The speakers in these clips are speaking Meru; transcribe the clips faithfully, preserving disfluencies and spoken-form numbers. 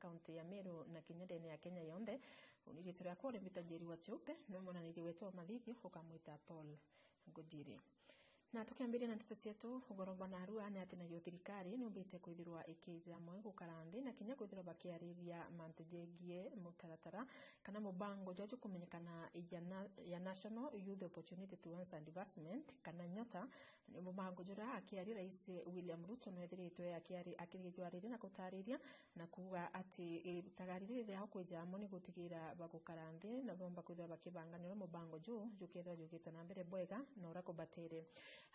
kaunti ya Meru na kinya ndene ya Kenya yonthe. Uni riitwa riakwa ni Mbita Njeri wa Cheupe, no mwananiri wetu wa mathithio ukamwita Paul Ngujiri. Na tukiambiria na ndeto cietu, ugoro bwa narua ni ati nayo thirikari niumbite kwithirwa ikija amwe gukara nthi na kinya kwithirwa bakiariria mantu jegie mutaratara kana mubango jwa jukumenyekana ya na-, ya National Youth Opportunity Towards Advancement kana nyota. Ni mubango juria akiaria Rais William Ruto nwethiritwe akiari-, akijwariria na gutariria na kuuga ati irutaga riri riao kwija amwe ni gutigira bagukara nthi na bomba kwithirwa bakibangania uria mubango juu jukethirwa jugite na mbere bwega na uria kubatere.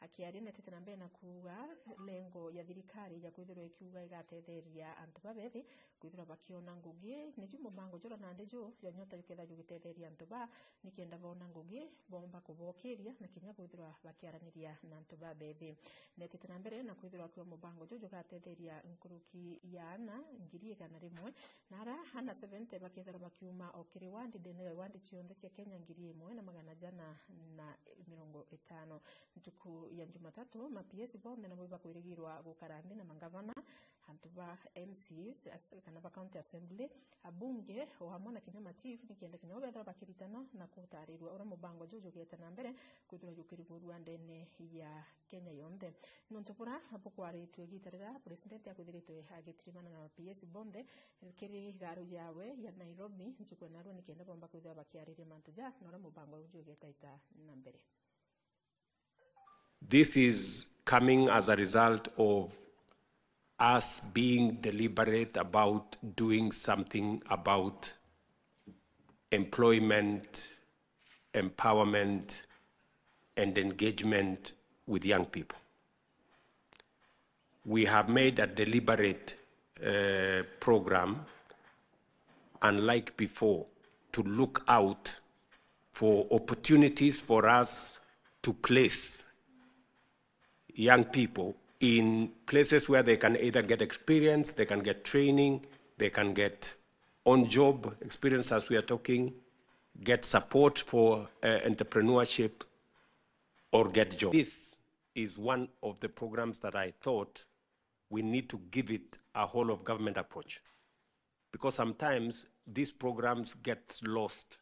Akiaria netete na mbere na kuuga lengo ya thirikari ya kwithirwa ikiuga igatetheria antu babethi kwithirwa bakiona ngugi, niju mubango juria nandi juu jwa nyota jukethirwa jugitetheria antu ba nikenda boona ngugi, bomba kubokiria na kinya kwithirwa bakiaraniria na antu babethi. Netete na mbere na kwithirwa akiuga mubango juu jugatetheria nkuruki ya ana ngiri igana rimwe, na ara ana seventy bakethirwa bakiuma o kiri wandi ndene ya wandi cionthe cia Kenya ngiri imwe na magana jana na mirongo itano. Ntuku ya Jumatatu, ma P S bonthe nabo ibakwirigirwa gukara nthi na mangavana, antu ba M Cs as-, kana ba county assembly, abunge o amwe na kinya ma chief, nikenda kinya bo bethirwa bakiritana na gutarirua uria mubango juu jugete na mbere kwithirwa jukirugurua ndene ya Kenya yonthe. Nontu bura bukwaritue igita riria president akwithiritwe agitirimana na ma P S bonthe kiri garu yawe ya Nairobi ntuku ya narua, nikenda bomba kwithirwa bakiariria mantu ja na uria mubango juu jugetaita na mbere. This is coming as a result of us being deliberate about doing something about employment, empowerment, and engagement with young people. We have made a deliberate, uh, program, unlike before, to look out for opportunities for us to place young people in places where they can either get experience, they can get training, they can get on-job experience as we are talking, get support for, uh, entrepreneurship, or get jobs. This is one of the programs that I thought we need to give it a whole of government approach, because sometimes these programs get lost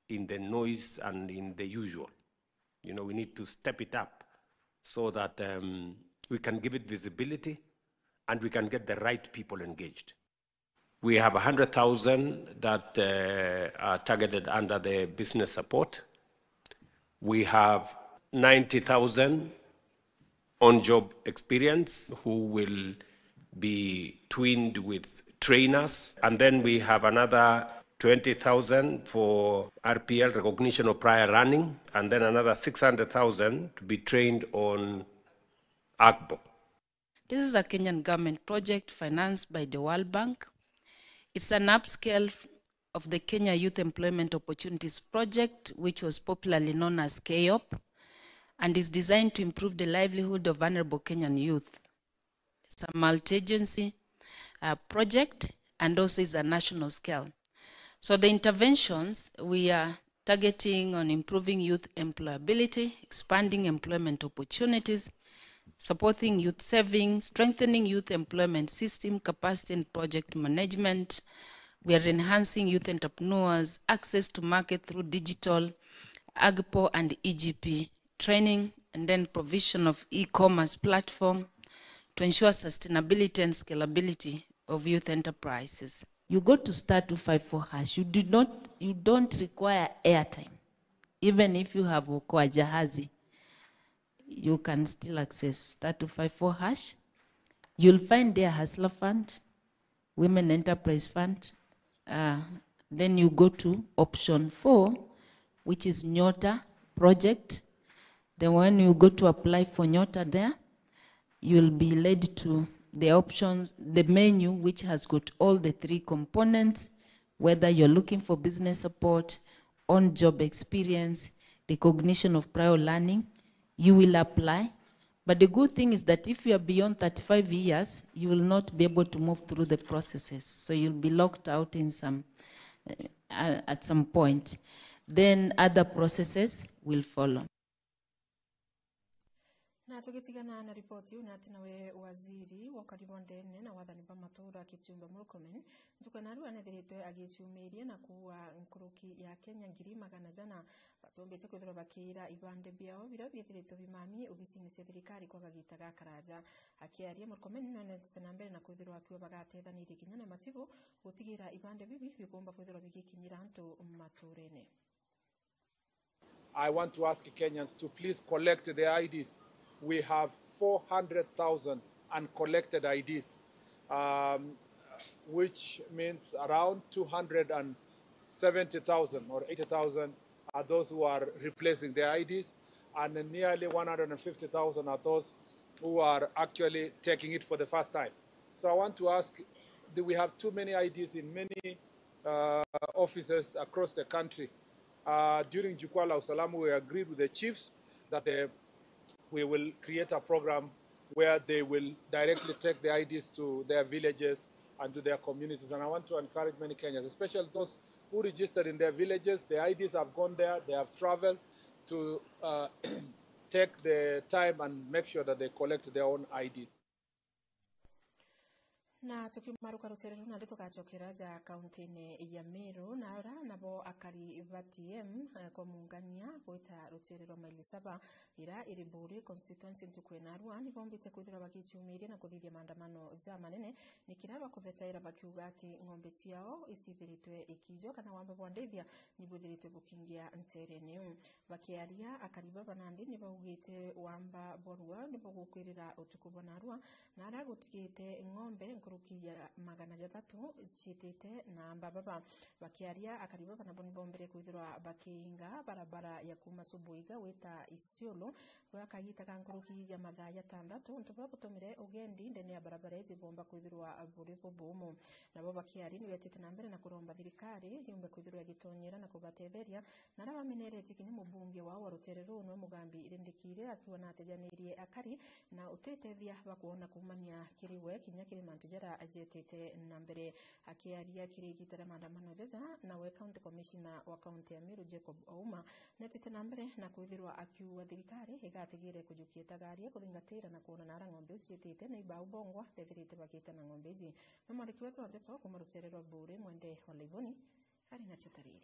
in the noise and in the usual. You know, we need to step it up so that, um, we can give it visibility and we can get the right people engaged. We have a hundred thousand that, uh, are targeted under the business support. We have ninety thousand on-job experience who will be twinned with trainers. And then we have another twenty thousand for R P L, recognition of prior learning, and then another six hundred thousand to be trained on Agbo. This is a Kenyan government project financed by the World Bank. It's an upscale of the Kenya Youth Employment Opportunities Project, which was popularly known as KEYOP, and is designed to improve the livelihood of vulnerable Kenyan youth. It's a multi-agency, uh, project and also is a national scale. So the interventions we are targeting on improving youth employability, expanding employment opportunities, supporting youth savings, strengthening youth employment system capacity and project management. We are enhancing youth entrepreneurs, access to market through digital, Agpo and E G P training, and then provision of e-commerce platform to ensure sustainability and scalability of youth enterprises. You go to star two five four hash. You do not, you don't require airtime. Even if you have Okoa Jahazi, you can still access star two five four hash. You'll find there Hustler Fund, Women Enterprise Fund. Uh, then you go to option four, which is Nyota project. Then when you go to apply for Nyota there, you'll be led to the options, the menu, which has got all the three components, whether you're looking for business support, on-job experience, recognition of prior learning, you will apply. But the good thing is that if you are beyond thirty-five years, you will not be able to move through the processes. So you'll be locked out in some, uh, at some point. Then other processes will follow. Na tugitigana na ripoti iu, ni ati nawe waziri wa ukari bwa ndene na wathani bwa matura, Kipchumba Murkomen, ntuku ya narua nethiritwe agiciumiria na kuua nkuruki ya Kenya ngiri magana jana batumbite kwithirwa bakiira ibande biao biria biithiritwe bimami obisini cia thirikari kwa kagita gakaraja. Akiaria, Murkomen nonetete na mbere na kwithirwa akiuga bagatethanirie kinya na matibu gutigira ibande bibi bikumba kwithirwa bigikinyira antu maturene. I want to ask Kenyans to please collect their I Ds. We have four hundred thousand uncollected I Ds, um, which means around two hundred and seventy thousand or eighty thousand are those who are replacing their I Ds, and nearly one hundred and fifty thousand are those who are actually taking it for the first time. So I want to ask, do we have too many I Ds in many, uh, offices across the country? Uh, during Jukwaa la Usalama, we agreed with the chiefs that, uh, we will create a program where they will directly take the I Ds to their villages and to their communities. And I want to encourage many Kenyans, especially those who registered in their villages. The I Ds have gone there, they have traveled to, uh, take the time and make sure that they collect their own I Ds. Na tukiuma ruka rutere ruu, nandi tugacokera ja kauntine ya Meru, na ara nabo akari ba T M, eh, kwa muungania gwita rutere rwa maili saba, ira iri Buuri constituency, ntuku ya narua, nibombite kwithirwa bagiciumiria na kuthithia maandamano ja manene, ni kira bakuthetaira bakiuga ati ng'ombe ciao icithiritwe ikiijwa kana wamba bwa ndithia nibwithiritwe bukingia nterene iu. Bakiaria, akari baba nandi nibaugite wamba bwa rua nibugukwirira utuku bwa narua, na ara gutigite ng'ombe nkuruki ya magana jathatu ciitite na amba baba. Bakiaria, akari baba nabo nibombere kwithirwa bakiinga barabara ya kuuma Subuiga gwita Isiolo gwa kagita ga nkuruki ya mathaa jatanthatu, untu buria butumire ugendi ndene ya barabara iji bwomba kwithirwa buri bubumu. Nabo bakiaria, nibetite na mbere na kuromba thirikari yumbe kwithirwa igitonyera na kubatetheria, na aria bameneretie kinya mubunge wao wa rutere ruu nwe Mugambi Rindikiri akiuga na atejanirie akari na utitethia bakwona kuumania kiri we kinya kiri mantu jaria ajetete na mbere. Akiaria kiri igita ria maandamano jaja, nawe County Commissioner wa kaunti ya Meru Jacob Ouma netite na mbere na kwithirwa akiuga thirikari igatigire kujukia itagaria kuthingatira na kwona nara ng'ombe iu ciitite na ibau bongwa bethirite bagita na ng'ombe iji. Ni mwandiki wetu wa ndeto kuuma rutere rwa Buuri, Mwende wa Laiboni, ari na citariria.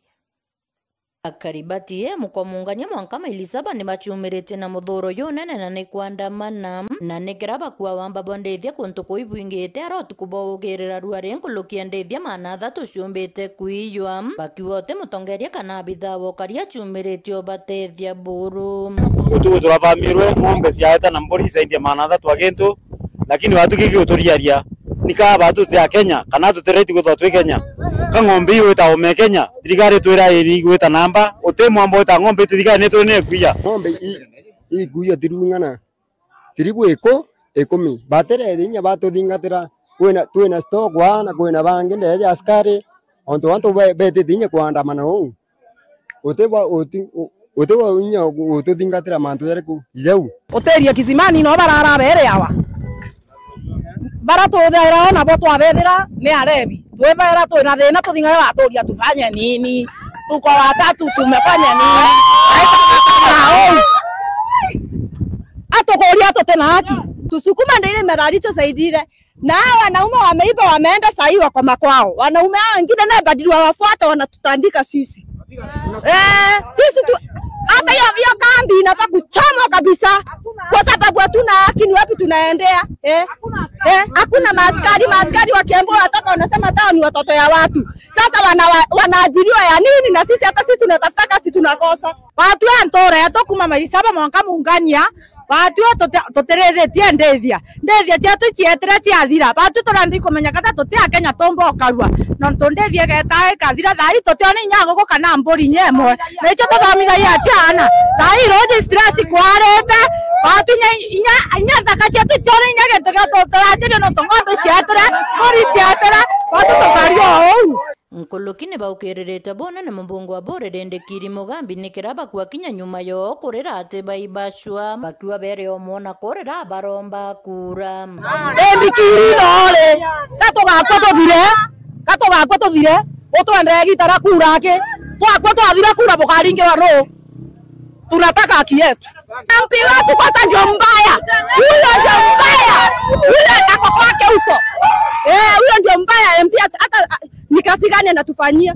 Akari ba T M kwa muungania mwanka maili saba ni baciumiritie na muthuro junene na ni kwandamana, na ni kira bakua wamba bwa ndithia kuntu kuu ibwingite ara utuku bwa ugirira rua ri nkuruki ya ndithia maana athatu ciumbite kuiywa, bakiuga uti mutongeria kana abithaa wa ukari aciumiritie ubatethia buru. Utuku turabamirwe ng'ombe ciaeta na mburi isaindia maana athatu a gintu, lakini watu giki guturiaria, ni kaa batu tuti a Kenya, kana tuti right kwithwa twi Kenya? Ka ng'ombe iu wita ome Kenya, thirikari itwira iri igwita namba, uti mwamba wita ng'ombe itu thirikari ni twene kuiya. Ng'ombe i, ikuiya tirung'ana, tiribu iku, ikumi. Baterethi inya batuthingatira, twina, twina stock wa, na kwina bangi ndeja askari, ontu antu be-, betite inya kuandamana uu. Uti bwa uti-, u-, uti bwa inya gu-, gututhingatira mantu jariku jau? Utiria kisimani no barara bere awa. Bara tuthaira o nabo twabethira ni arebi. Twebera twina thina tuthingaga baturia tufanye nini? Tuko watatu tumefanya nini? Aitukuria tuti na haki. Tusukuma ndiri merari tusaidire. Na hawa wanaume wameiba, wameenda, saa hii wako makwao. Wanaume hao wengine naye badili wawafuata, wanatutandika sisi. Eh, sisi tu, hata hiyo, hiyo kambi inafaa kuchomwa kabisa, kwa sababu hatuna haki. Ni wapi tunaendea? Eh, eh, hakuna maaskari, maaskari wakiambiwa watoto wanasema hao ni watoto ya watu. Sasa wana-, wanaajiriwa ya nini? Na sisi, hata sisi tunatafuta kazi tunakosa. Watu ya ntore yetu kuma maili saba mwanka muungania, batwi tuti-, tutirithitie ndithia. Ndithia cietu cietire ciathira. Batwi turenda ikumenya kana tuti Akenya tumba ukarua. Nontu ndithia igeta ikathira, thaa ii tutiona inya nguku kana mburi inya imwe. Na icio tuthomithagia ciana. Thaa ii ruuji stress kwarite. Batwi inya, inya, inya nthaka cietu itiona inya gintu gia tu-, turaciria nontu ng'ombe cietire, mburi cietire. Batwi tukaria o uu. Nkuruki ni baukiririte bunene mubunge wa Buuri Rindikiri Mugambi ni kira bakua kinya nyuma yoo kurira ati baibacua, bakiuga bere o mwona kurira baromba kura. Rindikiri nori, ka tugakua tuthire, ka tugakua tuthire, utwendere gitara kura aki, twakua twathira kura bukaringirwa nuu? Tunataka haki yetu. M P wetu kwanza ndio mbaya. Huyo ndio mbaya. Huyo ako kwake huko. Eh, huyo ndio mbaya M P hata, hata ni kazi gani anatufanyia?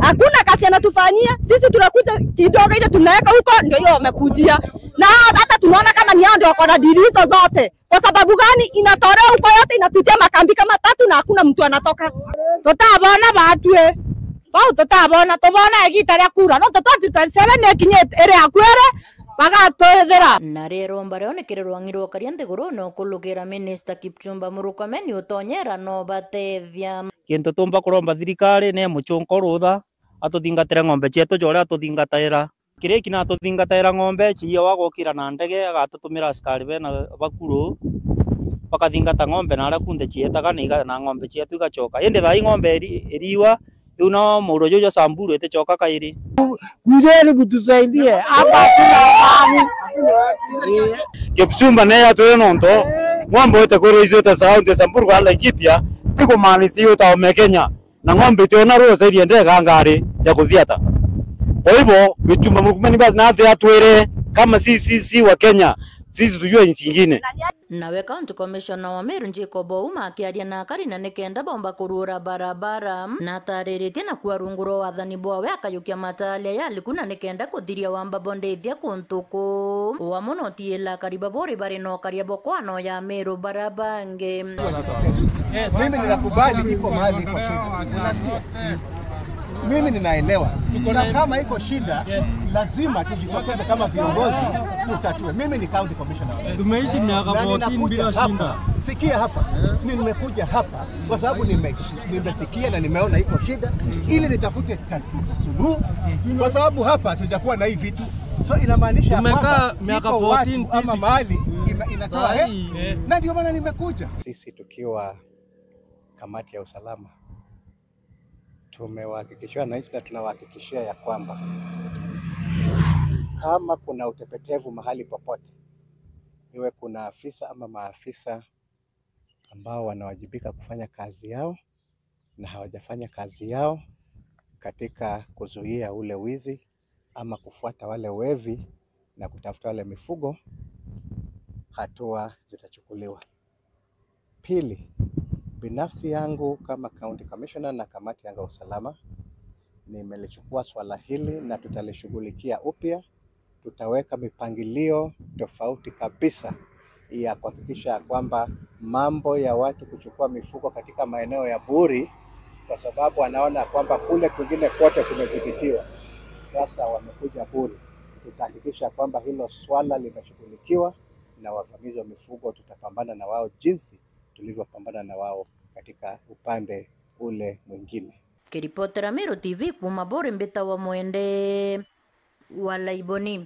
Hakuna kazi anatufanyia. Sisi tunakuja kidogo ile tunaweka huko ndio hiyo wamekujia. Na hata tunaona kama ni hao ndio wako na dili hizo zote. Kwa sababu gani inatolewa huko yote inapitia makambi kama tatu na hakuna mtu anatoka? Tutabona batue. Bau tutabona, tubona igita ria kura. No twenty twenty-seven ni ikinyite, iri akuere, bagatwithira. Na riu iromba riao ni kiri rwang'i rwa ukaria nthiguru no kulugera Minister Kipchumba Murkomen ni utonyera no batethia. Kintu tumba kuromba thirikari ni muchunko rutha atuthingatire ng'ombe cietu ja uria atuthingataira. Kiriki na atuthingataira ng'ombe, chiia wagokira na ndege, agatutumira askari bena bakuru, bakathingata ng'ombe na aria kunthe chietaga na iga-, na ng'ombe chietu igachoka. Indi thaa ii ng'ombe iri-, iriwa, riu no muro juju jwa Samburu itichoka kairi. Kujeni mtusaidie, hapa hatuna amani. Kipchumba naye atwire nonto ng'ombe wete kwirwa icio ta Saudi, Samburu kana Laikipia, ti kumaanisha iyo ta Ome Kenya. Na ng'ombe itiona ruo zaidi ya ndega ngari ya kuthiata. Kwa hivyo, Kipchumba Murkomen basi na atwire kama sisi, sisi wa Kenya, sisi tujue nchi ingine. Nawe County Commissioner wa Meru Jacob Ouma akiaria na akari na nikenda bomba kuruura barabara, na atariritie na kuarungurwa wathani bwawe akayukia matalia ya aliku na nikenda kuthiria wamba bo ndithia kuntu kuu. Wa muno utiila akari ba Buuri bari na ukaria bo kwano ya Meru bara bangi. Mimi ninakubali iko mahali iko shida. Unasikia? Mimi ninaelewa. Na kama iko shida, lazima tujitokeze kama viongozi tutatue. Mimi ni county commissioner. Tumeishi miaka fourteen bila shida. Sikia hapa. Nimekuja hapa kwa sababu nimeshi-, nimesikia na nimeona iko shida ili nitafute ta-, suluhu, kwa sababu hapa hatujakuwa na hii vitu. So inamaanisha kwamba iko watu ama mahali ina-, inatoa, eh? Na ndio maana nimekuja. Sisi tukiwa kamati ya usalama tumewahakikishia wananchi na tunawahakikishia ya kwamba kama kuna utepetevu mahali popote, iwe kuna afisa ama maafisa ambao wanawajibika kufanya kazi yao na hawajafanya kazi yao katika kuzuia ule wizi ama kufuata wale wevi na kutafuta wale mifugo, hatua zitachukuliwa. Pili, binafsi yangu kama county commissioner na kamati yangu ya usalama, nimelichukua swala hili na tutalishughulikia upya. Tutaweka mipangilio tofauti kabisa ya kuhakikisha ya kwamba mambo ya watu kuchukua mifugo katika maeneo ya Buuri, kwa sababu wanaona kwamba kule kwingine kote kumedhibitiwa, sasa wamekuja Buuri. Tutahakikisha kwamba hilo swala limeshughulikiwa na wavamizi wa mifugo tutapambana na wao jinsi tulivyopambana na wao katika upande ule mwingine. Kiripotera Meru T V kuuma Buuri, mbitawa Mwende wa Laiboni.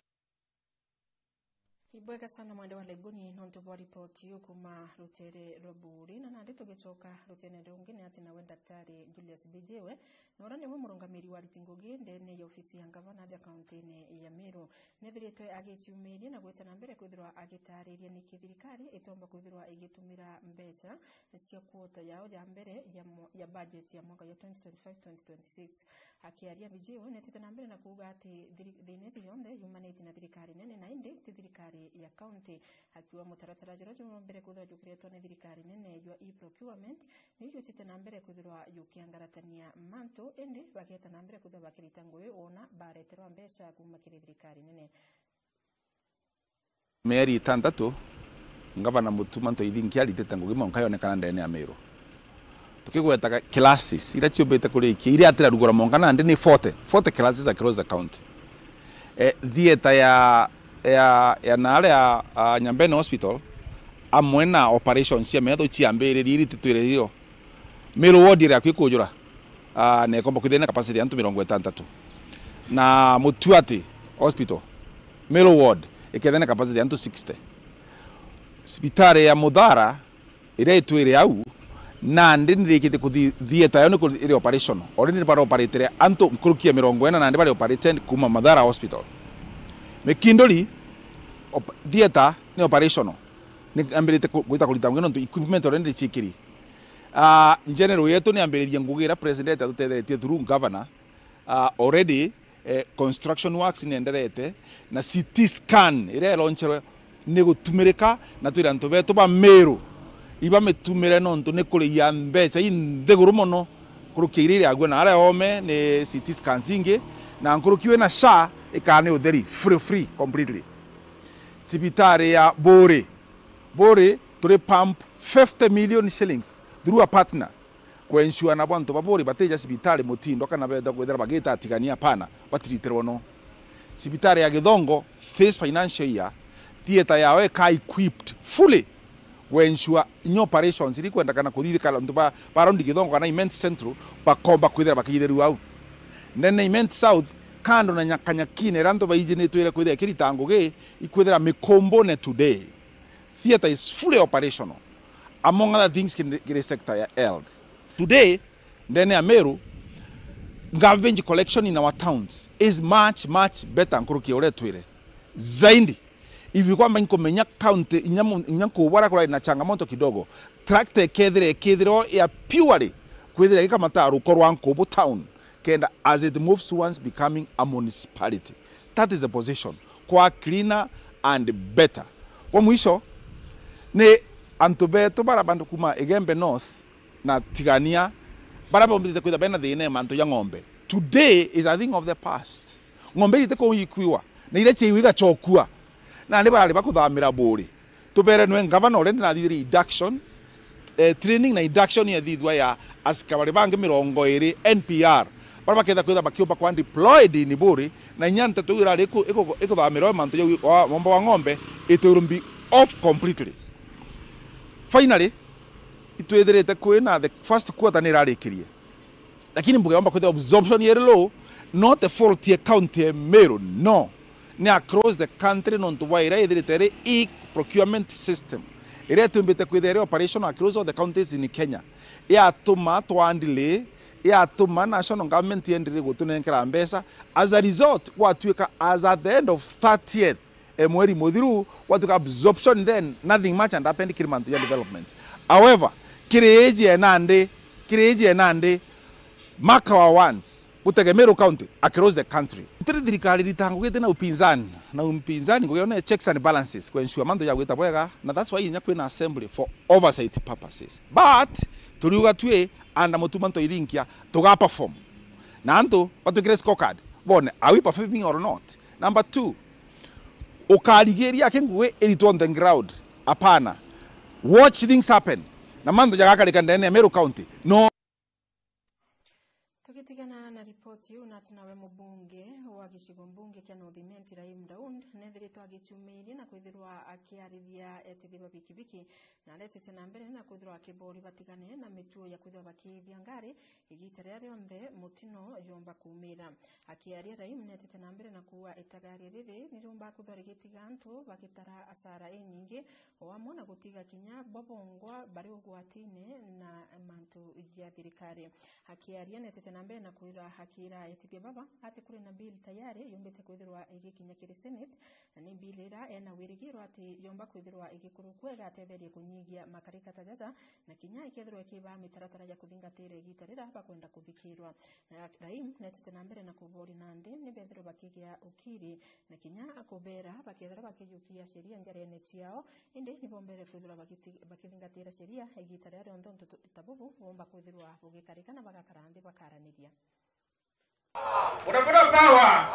Ibwega sana Mwende wa Laiboni nontu bwa ripoti iu kuuma rutere rwa Buuri. Na nandi tugicoka rutene rungi, ni ati nawe Daktari Julius Mbijiwe, na uria niwe murungamiri wa ariti ngugi ndene ya ofisi ya ngavana aja kauntine ya Meru, nethiritwe agiciumiria na gwita na mbere kwithirwa agitariria niki thirikari itomba kwithirwa igitumira mbeca cia quota yao ya mbere ya mo-, ya budget ya mwaka ya twenty twenty-five twenty twenty-six. Akiaria, Mbijiwe netite na mbere na kuuga ati thiri-, thina iji yonthe yumanite na thirikari nene na indi ti thirikari ya kaunti, akiuga mutaratara juria jurombere kwithirwa jukiretwa ni thirikari nene jwa e-procurement, niu jutite na mbere kwithirwa jukiangaratania mantu, indi bageeta na mbere kwithirwa bakirita ngugi wona bareterwa mbeca kuuma kiri thirikari nene. Mieri itantatu, Ngavana Mutuma Ntoithinki aritite ngugi mwanka yonekana ndene ya Meru. Tukigwetaga classes iria ciumbite kurikia, iria atirarugura mwanka nandi ni forty, forty classes across the county. Eh, theatre ya, ya, ya naaria, ah, Nyambene Hospital, amwe na operations cia metho ciambiririe irititwire rio. Meru ward iri akui kujura, ah, na ikomba kwithira na capacity ya antu mirongo itantatu. Na Mutuati Hospital, Meru ward, ikethira na capacity ya antu sixty. Cibitari ya Muthara, iria itwire au, nandi nirikitie kuthi-, theatre yayo ni ku-, iri operational. Already ni bara operatire antu nkuruki ya mirongo ina, nandi bari operated kuuma Muthara Hospital. Mikinduri, op-, theatre ni operational. Ni ambirite ku-, gwita kurita ngugi nontu equipment already ni ciikiri. Ah, general yetu ni ambiririe ngugi iria president atutetheretie through governor, ah, already, Eh, construction works ni enderete, na C T scan iria ironcherwe ni gutumirika, na twira antu betu ba Meru ibamitumire, nontu ni kuriia mbeca inthiguru mono. Nkuruki iria iragua na aria ome ni C T scans ingi, na nkuruki wina SHA ikaa ni utheri, free, free, completely. Cibitari ya Buri, Buri turi pump fifty million shillings through a partner, ku ensure nabo antu ba Buri batija cibitari mutindo kana betha kwithira bagita atigania, apana, batiritirwa no. Cibitari ya Githongo, this financial year, theatre yao ika equipped fully ku ensure inya operations iri kwendekana kuthithika antu ba, ba around Githongo kana Imenti Central bakomba kwithira bakithirua au. Ndene Imenti South, kando na nyakanyakine iria antu baiji nitwire kwithira ikirita ngugi, ikwithira Mikumbune today. Theatre is fully operational, among other things, kiri, kiri sector ya health. Today, ndene ya Meru, garbage collection in our towns is much, much better nkuruki ya uria twire. Zaidi, if you kwamba inkumenya county, inya mu-, inya nkubara kurai na changamoto kidogo, tractor ikethira, ikethira ya purely kwithira igikamata ruko rwa Nkubu town, kenda as it moves towards becoming a municipality. That is the position. Kwa cleaner and better. Kwa mwisho, ni antu betu bara bantu kuma Igembe North na Tigania, bara bombithite kwitha bena thina ya mantu ya ng'ombe. Today is a thing of the past. Ng'ombe iria itikwigua, na iria ciaigua igacokua. Na ni barari bakuthamira Buri. Tubere nwe ngavana uria ndinathithirie induction, eh, training na induction yethithwa ya askari bangi mirongo iri N P R, baria baketha kwitha bakiumba kwa deployed in Buri, na inya nteto iu irari iku-, iku-, ikuthamirwa mantu jau wa, womba wa ng'ombe, it will be off completely. Finally, itwithirite kwina the first quarter ni irarikirie. Lakini mbugeomba kwithirwa absorption iri low, not a fault ya county ya Meru, no. Ni across the country, nontu bwa iria ithirite iri e-procurement system, iria itumbite kwithira iri operational across all the counties in Kenya. Yatuma twa delay, yatuma national government yendelee gutunenkera mbeca. As a result, gwatuika as at the end of thirtieth, eh, mweri muthiru, gwatuika absorption, then nothing much had happened kiri mantu ya development. However, kiri age ya nandi, kiri age ya nandi, mark our words, gutege Meru County across the country. Gutiri thirikari iritangugite na upinzani, na upinzani ngugi yone checks and balances ku ensure mantu jagwita bwega, na that's why inya kwina assembly for oversight purposes. But turiuga twi under Mutuma Ntoithinkia, tuga perform. Na antu batwikire scorecard, bone, are we performing or not? Number two, ukarigiria aki ngugi iritwe on the ground? Apana. Watch things happen. Na mantu jagakarika ndene ya Meru County. No. Tugitigana na ripoti iu, na ati nawe mubunge wa gicigo mbunge kia North Imenti, Rahim Daud, nethiritwe agiciumiirie na kwithirwa akiarithia etithia ba bikibiki, na aretete na mbere na kwithirwa akibori batigane na mituo ya kwithirwa bakiithia ngari igita riria rionthe mutino jomba kuumira. Akiaria, Rahim netete na mbere na kuuga itagaria riri niriumba kwithirwa rigitiga antu bagitara asara inyingi, o amwe na gutiga kinya bo bongwa bari ugwatine na mantu ja thirikari. Akiaria netete na mbere na kwira, akira etithia baba ati kuri na bill tayari yumbite kwithirwa igikinya kiri Senate, na ni bill ira ena wirigiro ati yomba kwithirwa igikurukua igatetheria kunyigia makarika ta jaja, na kinya ikethirwa ikibaa mitaratara ya kuthingatira igita rira bakwenda kuthikirwa. Na Rahim netete na mbere na kuboria nandi ni bethirwe bakigia ukiri, na kinya kubera bakethirwa bakijukia sheria njarene ciao, indi ni bombere kwithirwa bagiti-, bakithingatira sheria igita riria rionthe untu tu-, ta bubu bumba kwithirwa bugikarika na bagakara nthi bakaraniria. Bodaboda power!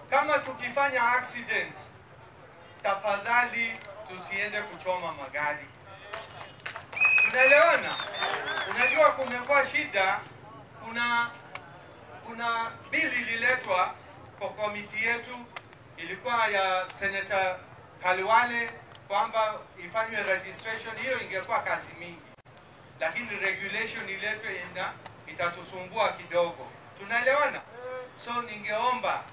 Kama tukifanya accident, tafadhali tusiende kuchoma magari. Tunaelewana? Unajua kumekuwa shida, kuna, kuna bill ililetwa kwa komiti yetu, ilikuwa ya Senator Kaliwale, kwamba ifanywe registration, hiyo ingekuwa kazi mingi. Lakini regulation iletwe ina, itatusumbua kidogo. Tunaelewana? So ningeomba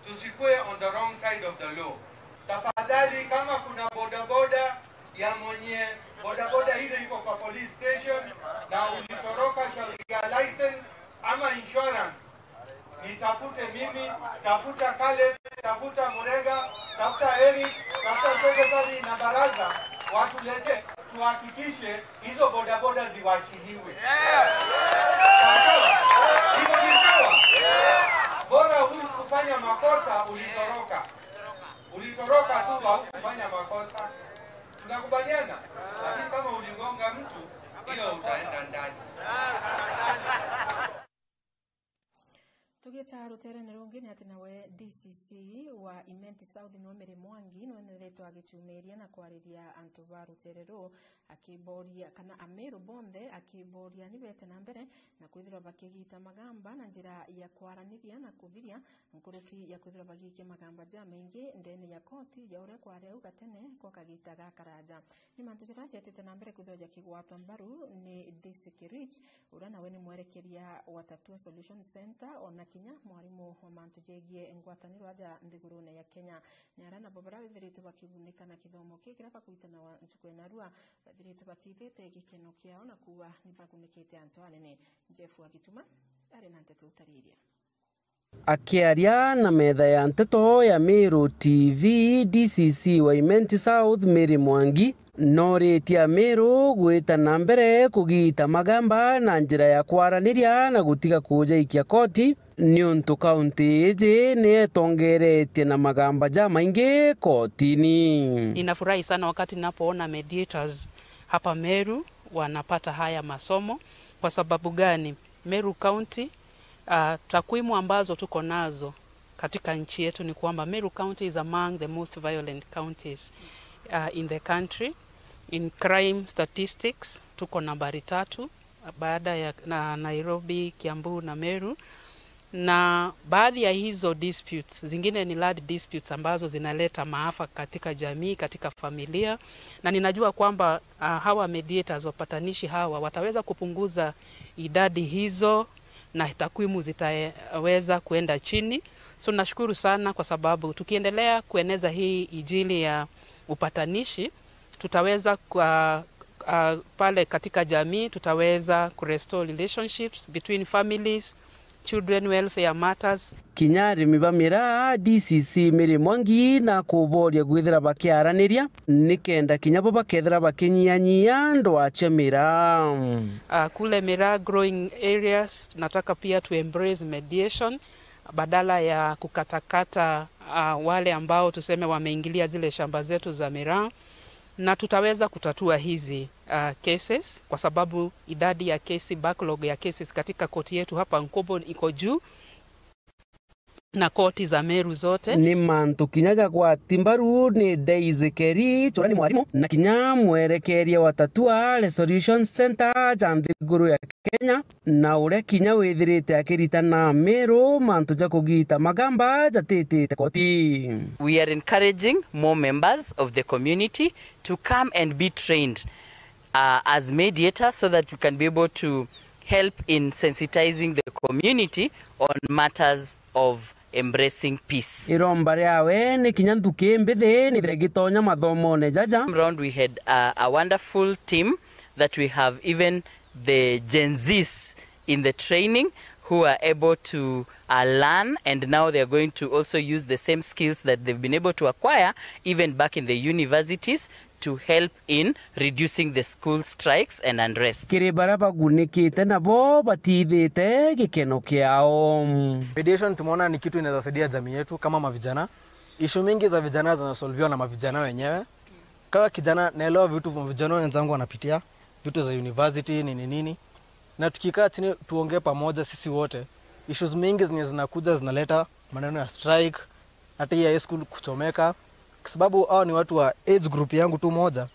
tusikue on the wrong side of the law. Tafadhali, kama kuna bodaboda ya mwenye bodaboda ile iko kwa police station na ulitoroka shauri ya license ama insurance, nitafute mimi, tafuta Caleb, tafuta Murega, tafuta Eric, tafuta secretary na baraza, watulete, tuhakikishe hizo bodaboda ziwachiliwe. Sawa sawa? Hivyo ni sawa? Bora huyu Haukufanya makosa. Tunakubaliana? Lakini kama uligonga mtu, hiyo utaenda ndani. Tugieta ruteerene rungi, ni ati nawe D C C wa Imenti South niwe Mary Mwangi niwe nethiritwe agiciumiria na kwariria antu ba ruteere ruu, akiboria kana Ameru bonthe, akiboria ni beete na mbere na kwithirwa bakigita magamba na njira ya kwaraniria na kuthiria nkuruki ya kwithirwa bagiikia magamba jamaingi ndene ya koti ya uria kwari au gatene kwa kagita gakaraja. Ni mantu jaria jetite na mbere kwithirwa jakigwatwa mbaru ni D C Kirich, uria nawe ni mwerekeria wa Tatua Solution Centre, ona kinya mwarimu wa mantu jegie ngwataniro aja nthigurune ya Kenya. Ni aria nabo baria bethiritwe bakigunika na kithomo kii kiria bagwitanawa ntuku ya narua, bethiritwe batithite gikeno kiao na kuuga ni bagunikite antu anene. Jeff Wagituma ari na nteto utariria. Akiaria na metha ya nteto ya Meru T V, D C C wa Imenti South, Mary Mwangi, noritie Ameru gwita na mbere kugita magamba na njira ya kwaraniria na gutiga kujaikia koti, niuntu kaunti iji ni etongeretie na magamba jamaingi kotini. Ninafurahi sana wakati ninapoona mediators hapa Meru wanapata haya masomo. Kwa sababu gani? Meru County, ah, takwimu ambazo tuko nazo katika nchi yetu ni kwamba Meru County is among the most violent counties, ah, in the country. In crime statistics, tuko nambari tatu, baada ya na Nairobi, Kiambu na Meru. Na baadhi ya hizo disputes, zingine ni land disputes ambazo zinaleta maafa katika jamii, katika familia. Na ninajua kwamba, ah, hawa mediators, wapatanishi hawa, wataweza kupunguza idadi hizo na takwimu zitaweza kuenda chini. So nashukuru sana kwa sababu tukiendelea kueneza hii injili ya upatanishi, tutaweza kwa, ah, pale katika jamii, tutaweza kurestore relationships between families, children welfare matters. Kinya arimi ba miraa, D C C Mary Mwangi na kuboria gwithira bakiaraniria, nikenda kinya bo bakethira bakinyia-nyia ndwaa cia miraa. Ah, kule miraa growing areas, nataka pia tu embrace mediation badala ya kukatakata, ah, wale ambao tuseme wameingilia zile shamba zetu za miraa, na tutaweza kutatua hizi, ah, cases kwa sababu idadi ya kesi, backlog ya cases katika koti yetu hapa Nkobo iko juu na koti za Meru zote. Ni mantu kinya jagwati mbaru ni Daisy Keri, uria ni mwarimu na kinya mwerekeria wa Tatua Resolution Centre ja nthiguru ya Kenya, na uria kinya withirite akiritana Meru mantu ja kugita magamba jatitite koti. We are encouraging more members of the community to come and be trained, uh, as mediators so that we can be able to help in sensitizing the community on matters of embracing peace. Iromba riawe ni kinya nthuki mbithi nithire gitonya mathomone jaja. Round we had a, a wonderful team that we have even the Gen Zs in the training who are able to, uh, learn, and now they are going to also use the same skills that they've been able to acquire even back in the universities to help in reducing the school strikes and unrest. Kiri baria bagunikite nabo batithite gikeno kiao. Mediation tumeona ni kitu inaweza saidia jamii yetu kama mavijana. Issue mingi za vijana zinasolviwa na mavijana wenyewe. Kama kijana, naelewa vitu vijana wenzangu wanapitia, vitu za university, nini nini. Na tukikaa chini tuongee pamoja sisi wote, issues mingi zenye zinakuja zinaleta maneno ya strike, hata hii ya high school kuchomeka, kwa sababu hao ni watu wa age group yangu tu moja,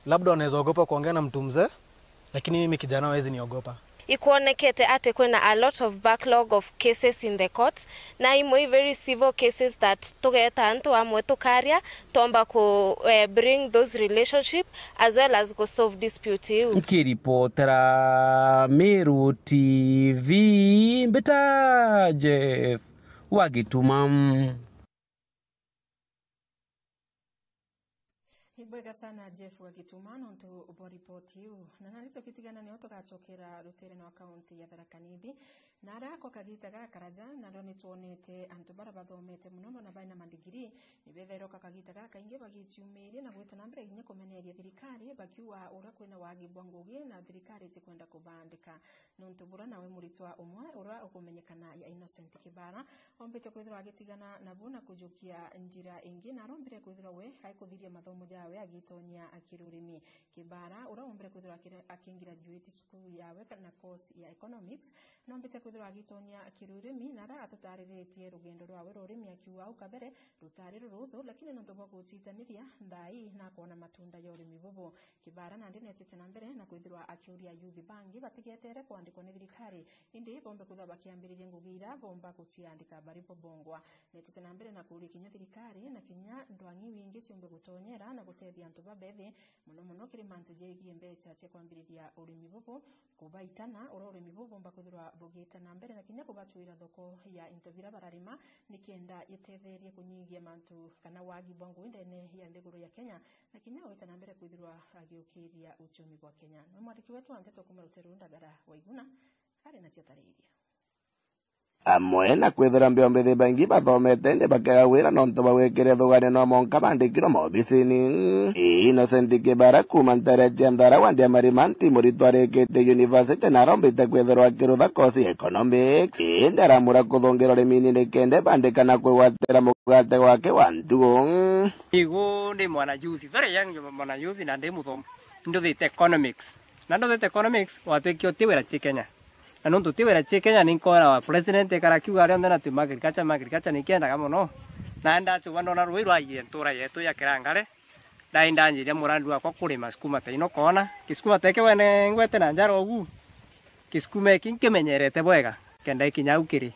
labda wanaweza ogopa kuongea na mtu mzee, lakini mimi kijana hawezi niogopa. Ikwonekete ati kwina a lot of backlog of cases in the courts, na imwe i very civil cases that tugeta antu amwe tukaria, twomba ku, eh, bring those relationship as well as ku solve dispute iu. Nkiripotera Meru T V, mbita Jeff wa Gituma. Wega sana Jeff wa Gituma nontu bwa ripoti iu. Na nari tugitigana nio tugacokera rutere nwa kaunti ya Tharaka Nithi. Na ara kwa kagita gakaraja, naro nitwonete antu bara bathomete muno, no na baina mandigiri, ni bethairwa ka kagita gakaingi bagiciumiria na gwita na mbere kinya kumeneria thirikari, bakiuga uria kwina wagi bwa ngugi na thirikari itikwenda kubandika. Nontu bura nawe muritwa umwe uria ukumenyekana ya Innocent Kibara, ombite kwithirwa agitigana nabu na kujukia njira ingi, na arombire kwithirwa we aikuthiria mathomo jawe agitonyia kirurimi. Kibara, uria ombire kwithirwa akira-, akingraduate cukuru yawe ka-, na course ya economics, nombite kwithirwa agitonyia kirurimi, na ara atutariritie rugendo rwawe rwa urimi akiuga au kabere rutari ruruthu, lakini nontu bwa gucitaniria, thaa ii nakwona matunda ya urimi bubu. Kibara nandi netite na mbere na kwithirwa akiuria youth bangi batigetere kwandikwa ni thirikari, indi bombe kwithirwa bakiambiriria ngugi iria bomba guciandika bari bo bongwa. Netite na mbere na kuuria kinya thirikari na kinya ndwang'i wingi ciumbe gutonyera na gutethia antu babethi, mono mono kiri mantu jegie mbecha cia kwambiriria urimi bubu, kubaitana uria urimi bubu bomba kwithirwa bugite na mbere, na kinya kubacwira thoko ya into biria bararima, nikenda itetherie kunyihia mantu kana wagi bwa ngui ndene ya nthiguru ya Kenya, na kinya gwita na mbere kwithirwa agiukiria uchumi bwa Kenya. Ni mwandiki wetu wa nteto kuma rutere ruu Ndagara Waiguna ari nacio tariria. Amwe na kwithira mbiombithi baingi bathomete indi bakega wira nontu bwa gwikira ithugania no mwanka bandikirwe maobisini. Innocent Kibara kuma ntere cia Nthara wa Ndiamarimanti, muritwa arikite university na arombite kwithirwa akirutha course ya economics, indi aramura kuthungira urimini nikenda bandika na kwigwatira mugate gwake wa ntugu. Igu ndi mwana youth, very young mwana youth, na ndi muthomu. Nduthite economics. Na nduthite economics, watwikia uti wira ci Kenya. Na nontu ti wira ci Kenya, ni nkora president ekara akiuga rionthe na tuma agriculture, ma agriculture ni kiendaga mono. Na ndacuba ndona rui rwaire ntura yetu ya Kirangare, ndai ndanjiria murandi wakwa kurima sukuma ta ino kona. Kisukuma teke wene ngwete na njara ugu. Kisukuma eki nkimenyerete bwega, kenda ikinya au kiri.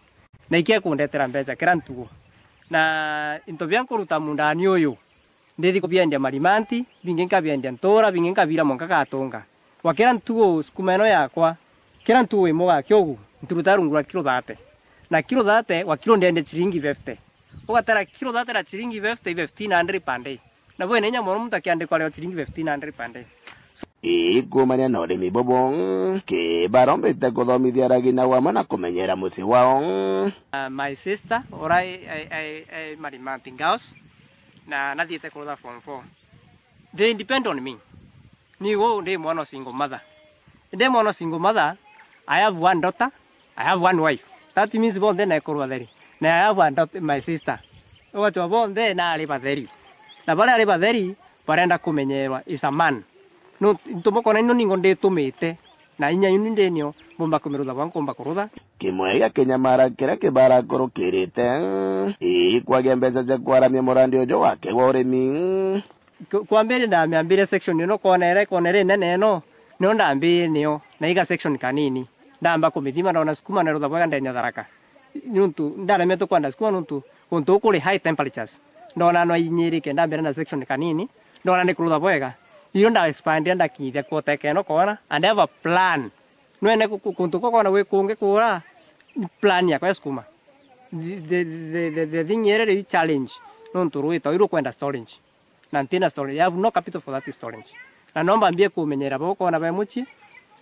Na ikia kundetera mbeca kira ntugu. Na into bia nkuruta mundani uyu, ndithi kubiendia Marimanti, bingi nkabiendia Ntura, bingi nkabira mwanka Gatunga. Gwa kira ntugu sukuma ino yakwa, kira ntugu imoga kiugu, ntiruta rungu rwa kilo thate. Na kilo thate, gwa kilo ndiendia chiringi fifty. Ugatara kilo thate na chiringi fifty, fifteen hundred per day. Na bwene inya mono muntu akiandikwa reo chiringi fifteen hundred per day. Ii, kuumania na urimi bubu, Kibara ombite kuthomithia aragina wamwe na kumenyera mucii wao. Uh, my sister, ura i, i, i, i Marimanti Girls, na nathiite kurutha form four. They depend on me. Ni gu ndi mwana o single mother. Ndi mwana o single mother, I have one daughter, I have one wife. That means bonthe na ekuru batheri. Na I have a daughter, my sister. Ugachwa bonthe na ari batheri. Na baria ari batheri, barenda kumenyerwa is a man. No, ntumukona ino ningo nditumite. Na inya yuni ndinio, mbumba kumirutha bwa nkumba kurutha. Kimwe gia kinyamara kiria Kibara akurukirite, ii, kwagia mbeca cia kwaramia murandi uju wake wa urimi. Ku-, kwambiri ndamiambire section ino kona ira ikona iri nene ino, nio ndambirie nio, na iga section kanini. Ndamba kumithima, ndona sukuma nerutha bwega ndene ya Tharaka. Nuntu ndaremetwe kwenda sukuma nuntu guntu guku kuri high temperatures. Ndona no inyirike, ndambira na section kanini, ndona ni kurutha bwega. Iyo nda expandira ndakinyithia quarter eka ino kona, and I have a plan. Nwene ku-, ku-, kuntu kwa kona gwi kungi kura, plan yakwa ya sukuma. The, the, the, the, the thing ere ri challenge, nuntu rwita iru kwenda storage. Na ntina storage. I have no capital for that storage. Na nomba mbie kumenyera bo kona be mucii,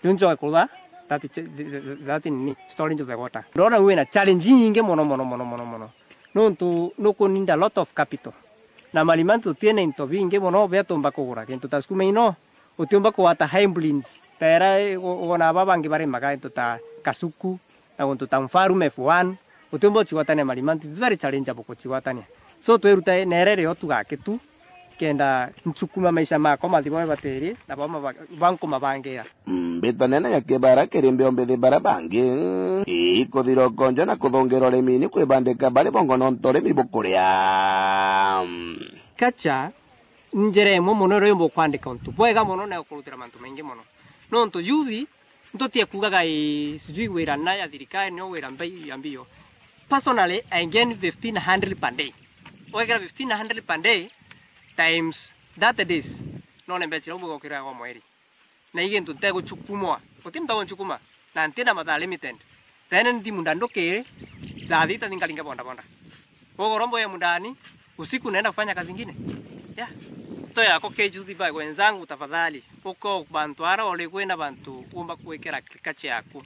riu njoke kurutha that ch-, th-, th-, that nini, storage of the water. Ndona wina challenge nyingi mono, mono, mono, mono, mono. Nuntu nukuninda lot of capital. Na Marimanti tutina into bingi mono bia tumba kugura. Kintu ta sukuma ino, utiumba kugwata hybrids. Ta ira u-, uona aba bangi barimaga into ta kasuku, na guntu ta Mfarume F one, utiumba uchigwatania Marimanti, very challengeable kuchigwatania. So, twiruta nere rio tugakitu, kenda nsukuma maisha makwa mathi bome batiri, na boma ba-, bankuma bangira. Mbito nene ya Kibara kiri mbiombithi bara bangi, ikuthira ukonjo na kuthungira urimini kwibandika bari bongo nontu urimi bukuria. Kacha, njira imwe mono iria yumba kwandika untu bwega mono na ukurutira mantu maingi mono. Nontu youth, ntutie kugaga ii, sijui wira na ya thirikari, nio wira mbei ya mbio. Personally, I gain fifteen hundred per day. Ugekira fifteen hundred per day times thirty days, none mbeca iria umwe ugokira kwa mweri. Na i gintu nteguchukumwa. Guti muntu agunchukuma. Na ntina mathaa limited. Tene ni thimu ndandukiri, thaa thita ni nkaringa boda boda. Ugoro mboya mundani, usiku naenda kufanya kazi ingine. Yeah. Nto yako K G C B wenzangu, tafadhali, uko bantu ara uri kwina bantu umba kwikira agriculture yaku.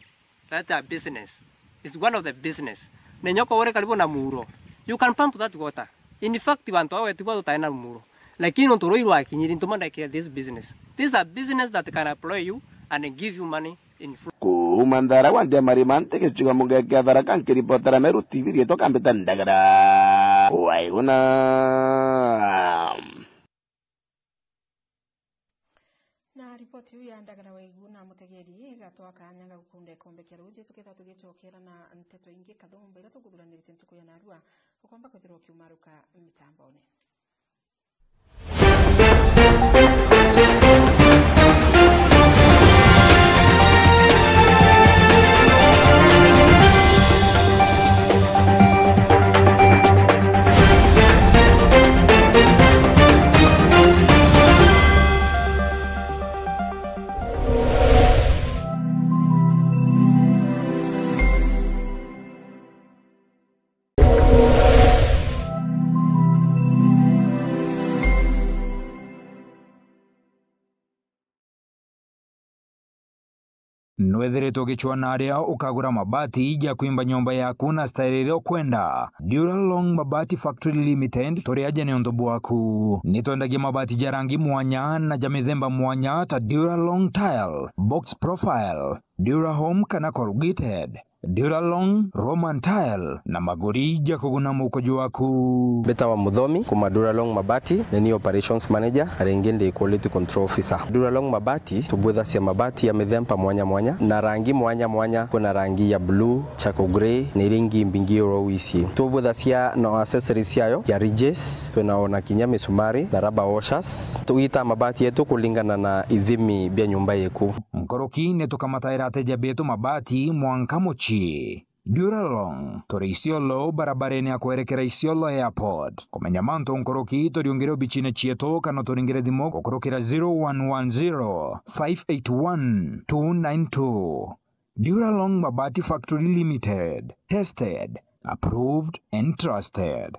That's a business. It's one of the business. Na nyoko uri karibu na muro. You can pump that water. In fact, bantu awe tibo tutae na muro. Lakini untu rui rwakinyiri ntuma ndekire this business. This is a business that can employ you and give you money in full. Kuuma nthara wa nthi ya marima nti gicigo mbunge kia Tharaka, nkiripotera Meru T V, riitwa Kambita Ndagara. Waiguna. Na ripoti iu ya Ndagara Waiguna, mutegeri, igatwa kanya ga gukunda ikombe kia ruuji, tukethirwa tugicokera na nteto ingi kathumba iria tuguthuranirite ntuku ya narua, ukomba kwithirwa ukiumaruka mitambone. Nwethiritwe ugicwaa na aria ukagura mabati ja kwimba nyomba yaku na style iria ukwenda? Duralong Mabati Factory Limited turi aja niuntu bwaku. Nitwendagia mabati ja rangi mwanya na ja mithemba mwanya ta Duralong Tile, Box Profile, Durahome kana Corrugated, Duralong, Roman Tile na maguri ja kuguna mukojo waku. Mbitawa Muthomi kuma Duralong Mabati, ni ni operations manager, na ringi ndi quality control officer. Duralong Mabati, tubwithacia mabati ya mithemba mwanya mwanya na rangi mwanya mwanya. Kwina rangi ya blue, charcoal grey, na iria ingi mbingi oro wisi. Tubwithacia na accessories ciayo ya ridges, twina ona kinya misumari na rubber washers. Tugitaa mabati yetu kulingana na ithimi bia nyumba yeku. Nkuruki ni tukamataira ateja betu mabati mwanka mucii. Duralong, turi Isiolo, barabarene ya kwerekera Isiolo Airport. Kumenya mantu nkuruki, turiungire obicine cietu kana turingire thimu gukurukira zero one one zero, five eight one, two nine two. Duralong Mabati Factory Limited. Tested, approved and trusted.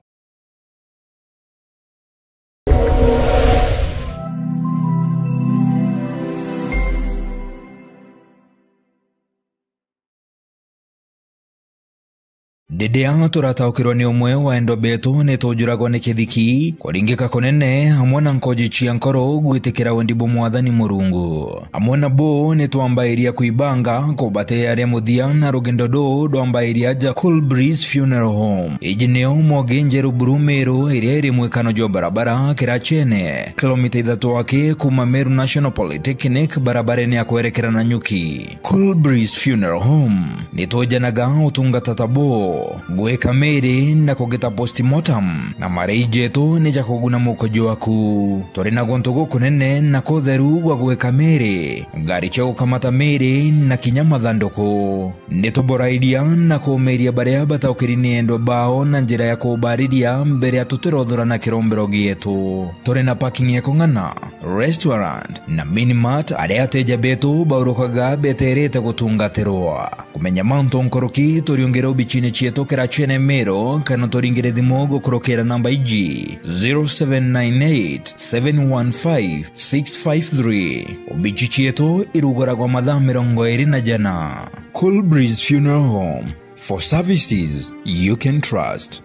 Ndiria turataukirwa ni umwe wa endwa betu, ni tujuragwa ni kithiki, kuringika kunene, amwe na nkoji cia nkoro gwitikira wendi bwa Mwathani Murungu. Amwe nabo ni twambairia kwibanga kubatearia muthia na rugendo ruu rwambairia aja Cool Breeze Funeral Home. Iji nio Mwogi Njeru Buru Meru, iria iri mwikano jwa barabara Kirachene, kilomita ithatu aki kuma Meru National Polytechnic, barabarene ya kwerekera Nanyuki. Cool Breeze Funeral Home ni tujanaga utungata ta buu, gwika miri na kugita postmortem, na marei jetu ni ja kuguna mukojo waku. Turi na guntu gukunene na kutheru gwa gwika miri, ngari cia gukamata miri na kinya mathanduku. Ni tuborairia na kuumiria baria bataukiri ni endwa bao na njira ya kubariria mbere ya tutirothura na kirombero gietu. Turi na parking ya kung'ana, restaurant na mini mart aria ateja betu baurukaga beterete gutungatirwa. Kumenya mantu nkuruki, turiungire obicine cietu Kirachene Meru, kana turingire thimu gukurukira namba iji, zero seven nine eight, seven one five, six five three. Obici cietu iruguragwa mathaa mirongo iri na jana. Cool Breeze Funeral Home, for services you can trust.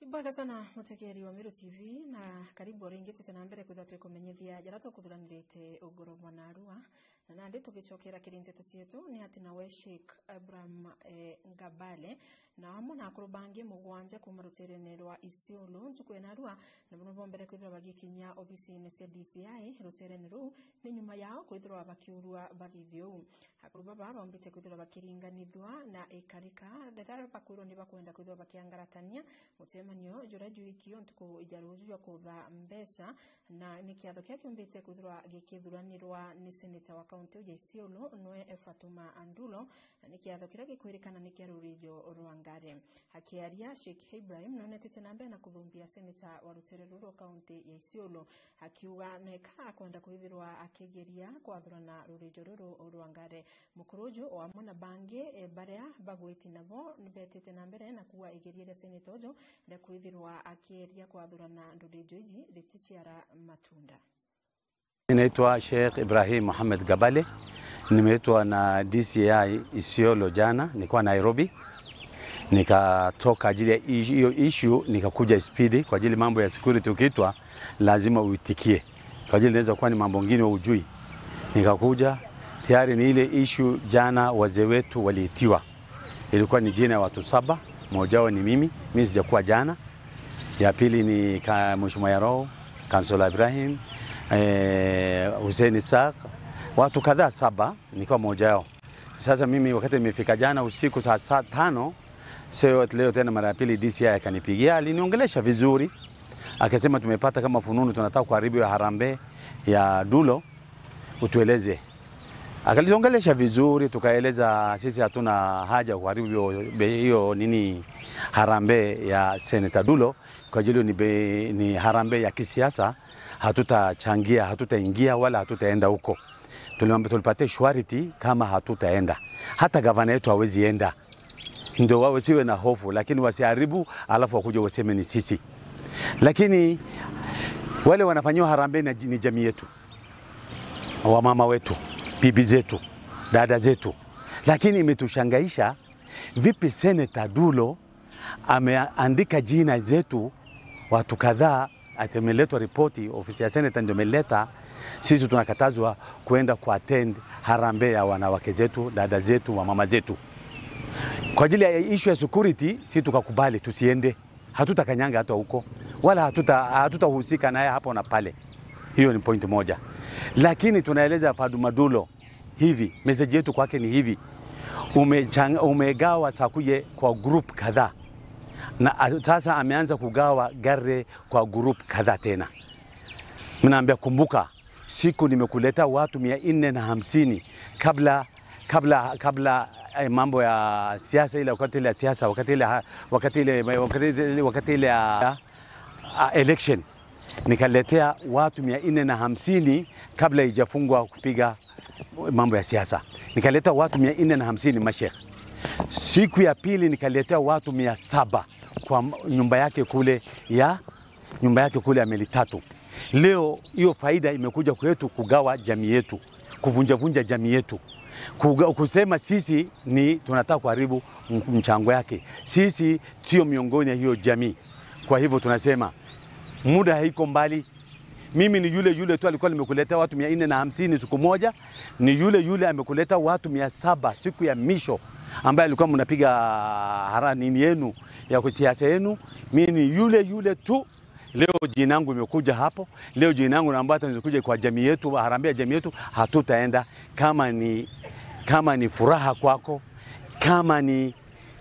Ibwega sana, mutegeri wa Meru T V, na karibu o ringi. Twite na mbere kwithirwa twikumenyithia jaria tukuthuranirite ugoro bwa narua. Na nandi tugicokera kiri nteto cietu, ni ati nawe Sheikh Ibrahim, eh, Ngabale, na amwe na akuru bangi mugwanja kuuma ruteerene rwa Isiolo, ntuku ya narua, na buno bombere kwithirwa bagikinyia obisine cia D C I ruteerene ruu, ni nyuma yao kwithirwa bakiurua bathithio uu. Akuru baba baumbite kwithirwa bakiringanithua na ikarika riria bakwirwo ni bakwenda kwithirwa bakiangaratania mucemanio juria jwikio ntuku ja ruuju jwa kuutha mbeca, na ni kiatho kiria kiumbite kwithirwa gikithuranirwa ni seneta wa kaunti ya Isiolo, nwe Fatuma Andulo, na ni kiatho kiria gikwirikana ni kia rurijo rwa Ngare. Akiaria, Sheikh Ibrahim nonetete na mbere na kuthumbia seneta wa rutere ruru rwa kaunti ya Isiolo, akiuga neka akwenda kwithirwa akigeria kwathurana rurijo ruru rwa Ngare. Mukuru uju o amwe na bangi, eh, baria bagwiti nabo ni betite na mbere na kuuga igeria ria seneta uju ria kwithirwa akieria kwathurana ndurijo iji riticiara matunda. Ninaitwa Sheikh Ibrahim Mohamed Gabale. Nimeitwa na D C I Isiolo jana, nilikuwa Nairobi. Nikatoka ajili ya ish-, hiyo issue, nikakuja speed kwa ajili mambo ya security, ukiitwa lazima uitikie. Kwa ajili inaweza kuwa ni mambo ngine ujui. Nikakuja, tayari ni ile issue jana wazee wetu waliitiwa. Ilikuwa ni jina ya watu saba, mmoja wao ni mimi, mimi sijakuwa jana. Ya pili ni ka-, Mheshimiwa Yarou, Councillor Ibrahim, eh, Hussein Isaac, watu kadhaa saba, nikiwa mmoja wao. Sasa mimi wakati nimefika jana usiku saa, saa tano, sio leo tena mara ya pili D C I akanipigia, aliniongelesha vizuri. Akasema, "Tumepata kama fununu, tunataka kuharibu hiyo harambee ya Dulo, utueleze." Akaliongelesha vizuri, tukaeleza sisi hatuna haja ya kuharibu hiyo, be-, hiyo nini, harambee ya Senator Dulo, kwa ajili ni be-, ni harambee ya kisiasa, hatutachangia, hatutaingia wala hatutaenda huko. Tulimwambia tulipatie surety kama hatutaenda. Hata gavana yetu hawezi enda. Ndio wao wasiwe na hofu, lakini wasiharibu, alafu wakuje waseme ni sisi. Lakini wale wanafanyiwa harambee na ji-, ni jamii yetu. Wamama wetu, bibi zetu, dada zetu. Lakini imetushangaisha, vipi Senator Dulo ameandika jina zetu, watu kadhaa, ati ameletwa ripoti, ofisi ya seneta ndio imeleta, sisi tunakatazwa kuenda kuattend harambee ya wanawake zetu, dada zetu, wamama zetu. Kwa ajili ya issue ya security, sisi tukakubali tusiende. Hatutakanyanga hata huko. Wala hatuta-, hatutahusika naye hapo na pale. Hiyo ni point moja. Lakini tunaeleza Fatuma Dulo, hivi, message yetu kwake ni hivi. Umechang-, umegawa Sakuye kwa group kadhaa. Na a-, sasa ameanza kugawa gari kwa group kadhaa tena. Mimi naambia, kumbuka, siku nimekuletea watu mia nne na hamsini kabla, kabla, kabla, eh, mambo ya siasa ile, wakati ile ya siasa, wakati ile ha-, wakati ile, wakati ile, wakati ile ya, ah, election. Nikaletea watu mia nne na hamsini kabla ijafungwa kupiga mambo ya siasa. Nikaleta watu mia nne na hamsini masheikh. Siku ya pili nikaletea watu mia saba kwa m-, nyumba yake kule ya, nyumba yake kule ya Meli Tatu. Leo hiyo faida imekuja kwetu kugawa jamii yetu, kuvunjavunja jamii yetu. Kuga-, kusema sisi ni tunataka kuharibu m-, mchango yake. Sisi sio miongoni ya hiyo jamii. Kwa hivyo tunasema, muda haiko mbali. Mimi ni yule yule tu alikuwa nimekuletea watu mia nne na hamsini siku moja, ni yule yule amekuleta watu mia saba siku ya misho, ambaye alikuwa mnapiga hara nini yenu ya siasa yenu. Mimi ni yule yule tu. Leo jina yangu imekuja hapo. Leo jina yangu naomba hata nizikuje kwa jamii yetu, harambee ya jamii yetu, hatutaenda. Kama ni, kama ni furaha kwako, kama ni,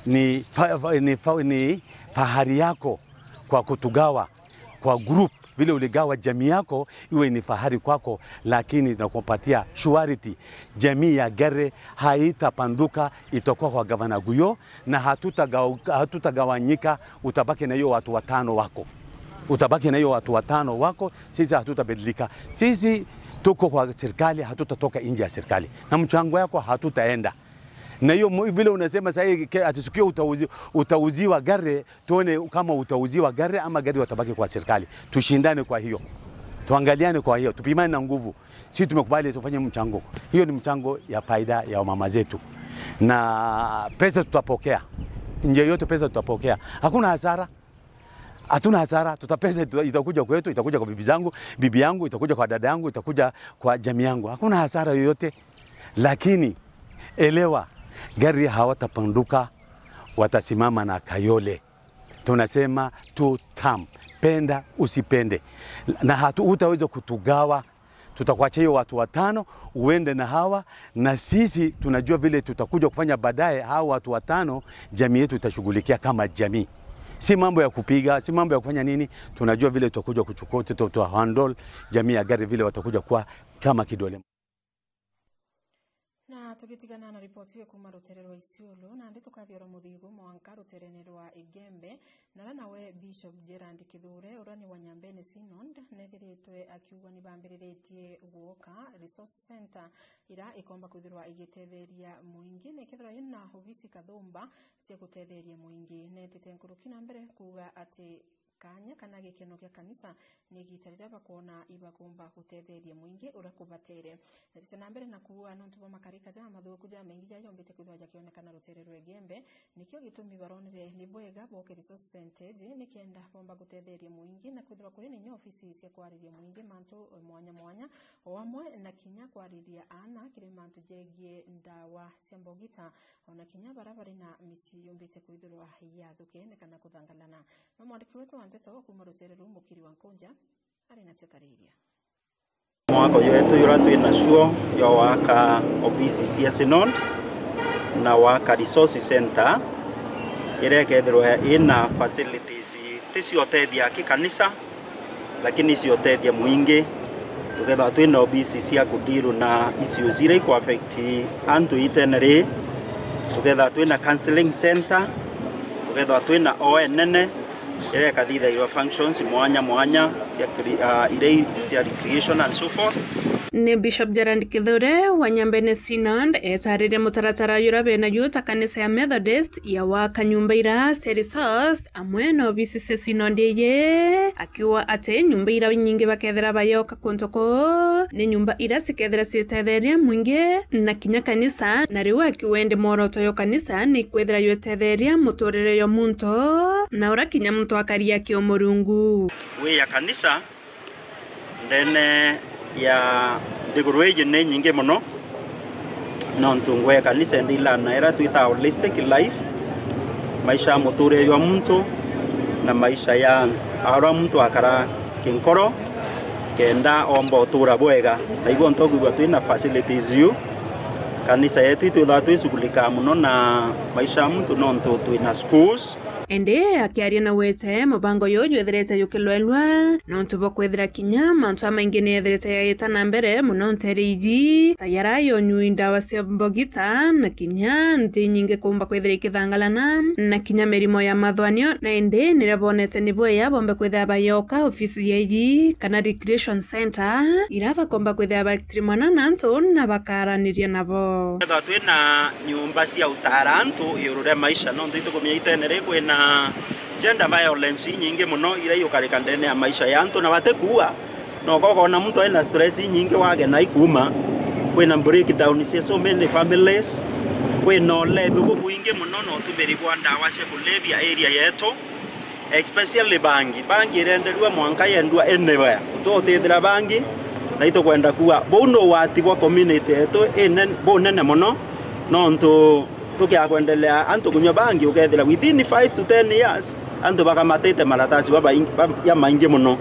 ni fa-, fa-, ni fa-, ni fahari yako kwa kutugawa kwa group, vile uligawa jamii yako, iwe ni fahari kwako, lakini nakupatia surety, jamii ya Gare haitapanduka, itakuwa kwa Gavana Guyo, na hatutagau-, hatutagawanyika, utabaki na hiyo watu watano wako. Utabaki na hiyo watu watano wako, sisi hatutabadilika. Sisi tuko kwa serikali, hatutatoka nje ya serikali. Na mchango yako hatutaenda. Na hiyo mu-, vile unasema sasa hii ke-, ati siku hiyo utauzi-, utauziwa gari, tuone kama utauziwa gari ama gari watabaki kwa serikali. Tushindane kwa hiyo. Tuangaliane kwa hiyo. Tupimane na nguvu. Sisi tumekubali tufanye mchango. Hiyo ni mchango ya faida ya wamama zetu. Na pesa tutapokea. Njia yote pesa tutapokea. Hakuna hasara. Hatuna hasara. Tuta-, pesa ita-, itakuja kwetu, itakuja kwa bibi zangu, bibi yangu, itakuja kwa dada yangu, itakuja kwa jamii yangu. Hakuna hasara yoyote. Lakini elewa, gari hawatapanduka, watasimama na Kayole. Tunasema two term, penda usipende, na hatu utaweza kutugawa. Tutakuachia hiyo watu watano uende na hawa, na sisi tunajua vile tutakuja kufanya baadaye. Hao watu watano, jamii yetu itashughulikia kama jamii, si mambo ya kupiga, si mambo ya kufanya nini. Tunajua vile tutakuja kuchukua, tuta- tuta handle jamii ya Gari vile watakuja kuwa kama kidole. Na tugitigana na ripoti iu kuuma rutere rwa Isiolo, nandi tukathia oro muthigu mwanka ruterene rwa Igembe, na aria nawe Bishop Gerald Kithure, uria ni wa Nyambene Synod, nethiritwe akiuga ni bambiriritie gwoka Resource Centre, iria ikomba kwithirwa igitetheria muingi, na ikethirwa ina obisi kathumba cia gutetheria muingi. Netite nkuruki na mbere kuuga ati kanya kana gikeno gia kanisa ni igita riria bakwona ibakumba gutetheria muingi uria kubatere. Netite na mbere na kuuga nontu bwa makarika jamathuthuku jamaingi jaria jombite kwithirwa jakionekana rutere rwa Igembe, nikio gitumi baronire ni bwega boke Resource Centre iji nikenda bomba gutetheria muingi, na kwithirwa kuri ninya ofisi cia kwariria muingi mantu mwanya mwanya, o amwe na kinya kwariria aana kiri mantu jegie ndawa cia mbogita, ona kinya baria bari na micii yumbite kwithirwa yathukene kana kuthangalana. No mwandiki wetu wa nteto kuuma rutere ruu Mukiri wa Nkunja ari na cio tariria. Mwako jwetu jura twi nacio jwa gwaka obisi cia Synod na gwaka Resource Centre, iria ikethirwa ina facilities ti cia utethia kikanisa, lakini cia utethia muingi. Tukethirwa twina obisi cia kudeal na issues iria iku affect antu itene ri, tukethirwa twina counseling centre, tukethirwa twina O N N, iria ikathithairwa functions mwanya mwanya cia cre- ah, iria i cia recreation and so forth. Ni Bishop Gerald Kithure wa Nyambene Synod etaririe mutaratara uria bena guo ta kanisa ya Methodist ya gwaka nyumba iria cia resource amwe na obisi cia Synod iji, akiuga ati nyumba iria inyingi bakethira bayoka kuntu kuu ni nyumba iria cikethira citetheria mwingi na kinya kanisa, na riu akiuga indi mworoto yo kanisa ni kwithira yutetheria muturire yo muntu, na uria kinya muntu akari aki o Murungu. Wi ya kanisa ndene ya nthiguru iji ni nyingi mono, nontu ngugi ya kanisa indi ilana iria twitaga holistic life, maisha ya muturire jwa muntu na maisha ya uria muntu akara kinkoro kenda omba utura bwega. Na ibo nto kwigua twina facilities iu, kanisa yetu itwithaga twishughulikaga mono na maisha ya muntu nontu twina schools, Indi akiaria na gwete, mubango juju jwethirite jukilwelwa nontu bwa kwithira kinya mantu jamaingi ni yethirite yagita na mbere mono ntere iji, ta yara ya unyui ndawa cia mbogita, na kinya nthi inyingi kuumba kwithira ikithangalana, na kinya mirimo ya mathwanio, na indi niria bonete ni bwega bombe kwithira bayoka ofisi ya iji kana recreation centre, ira bakomba kwithira bakitirimana na antu na bakaraniria nabo. Kethirwa twina nyumba cia utara antu iguru ria maisha, nontu itukumenya itene ri kwina gender violence inyingi mono iria iukarika ndene ya maisha ya antu na batikuua. Na ukoona muntu ena stress inyingi wage na ikuuma. Kwina breakdown cia so many families, kwina ulevi bubwingi mono na utumiri bwa ndawa cia kulevya area yetu, especially bangi. Bangi irenderua mwanka yendua anywhere. Ututithira bangi, na itukwenda kuuga buu ni ugwati bwa community yetu inen- bunene mono, nontu tukiaga kwendelea antu kunywa bangi, ukethira within five to ten years, antu bakamatite maratasi babaing- ba- jamaingi mono.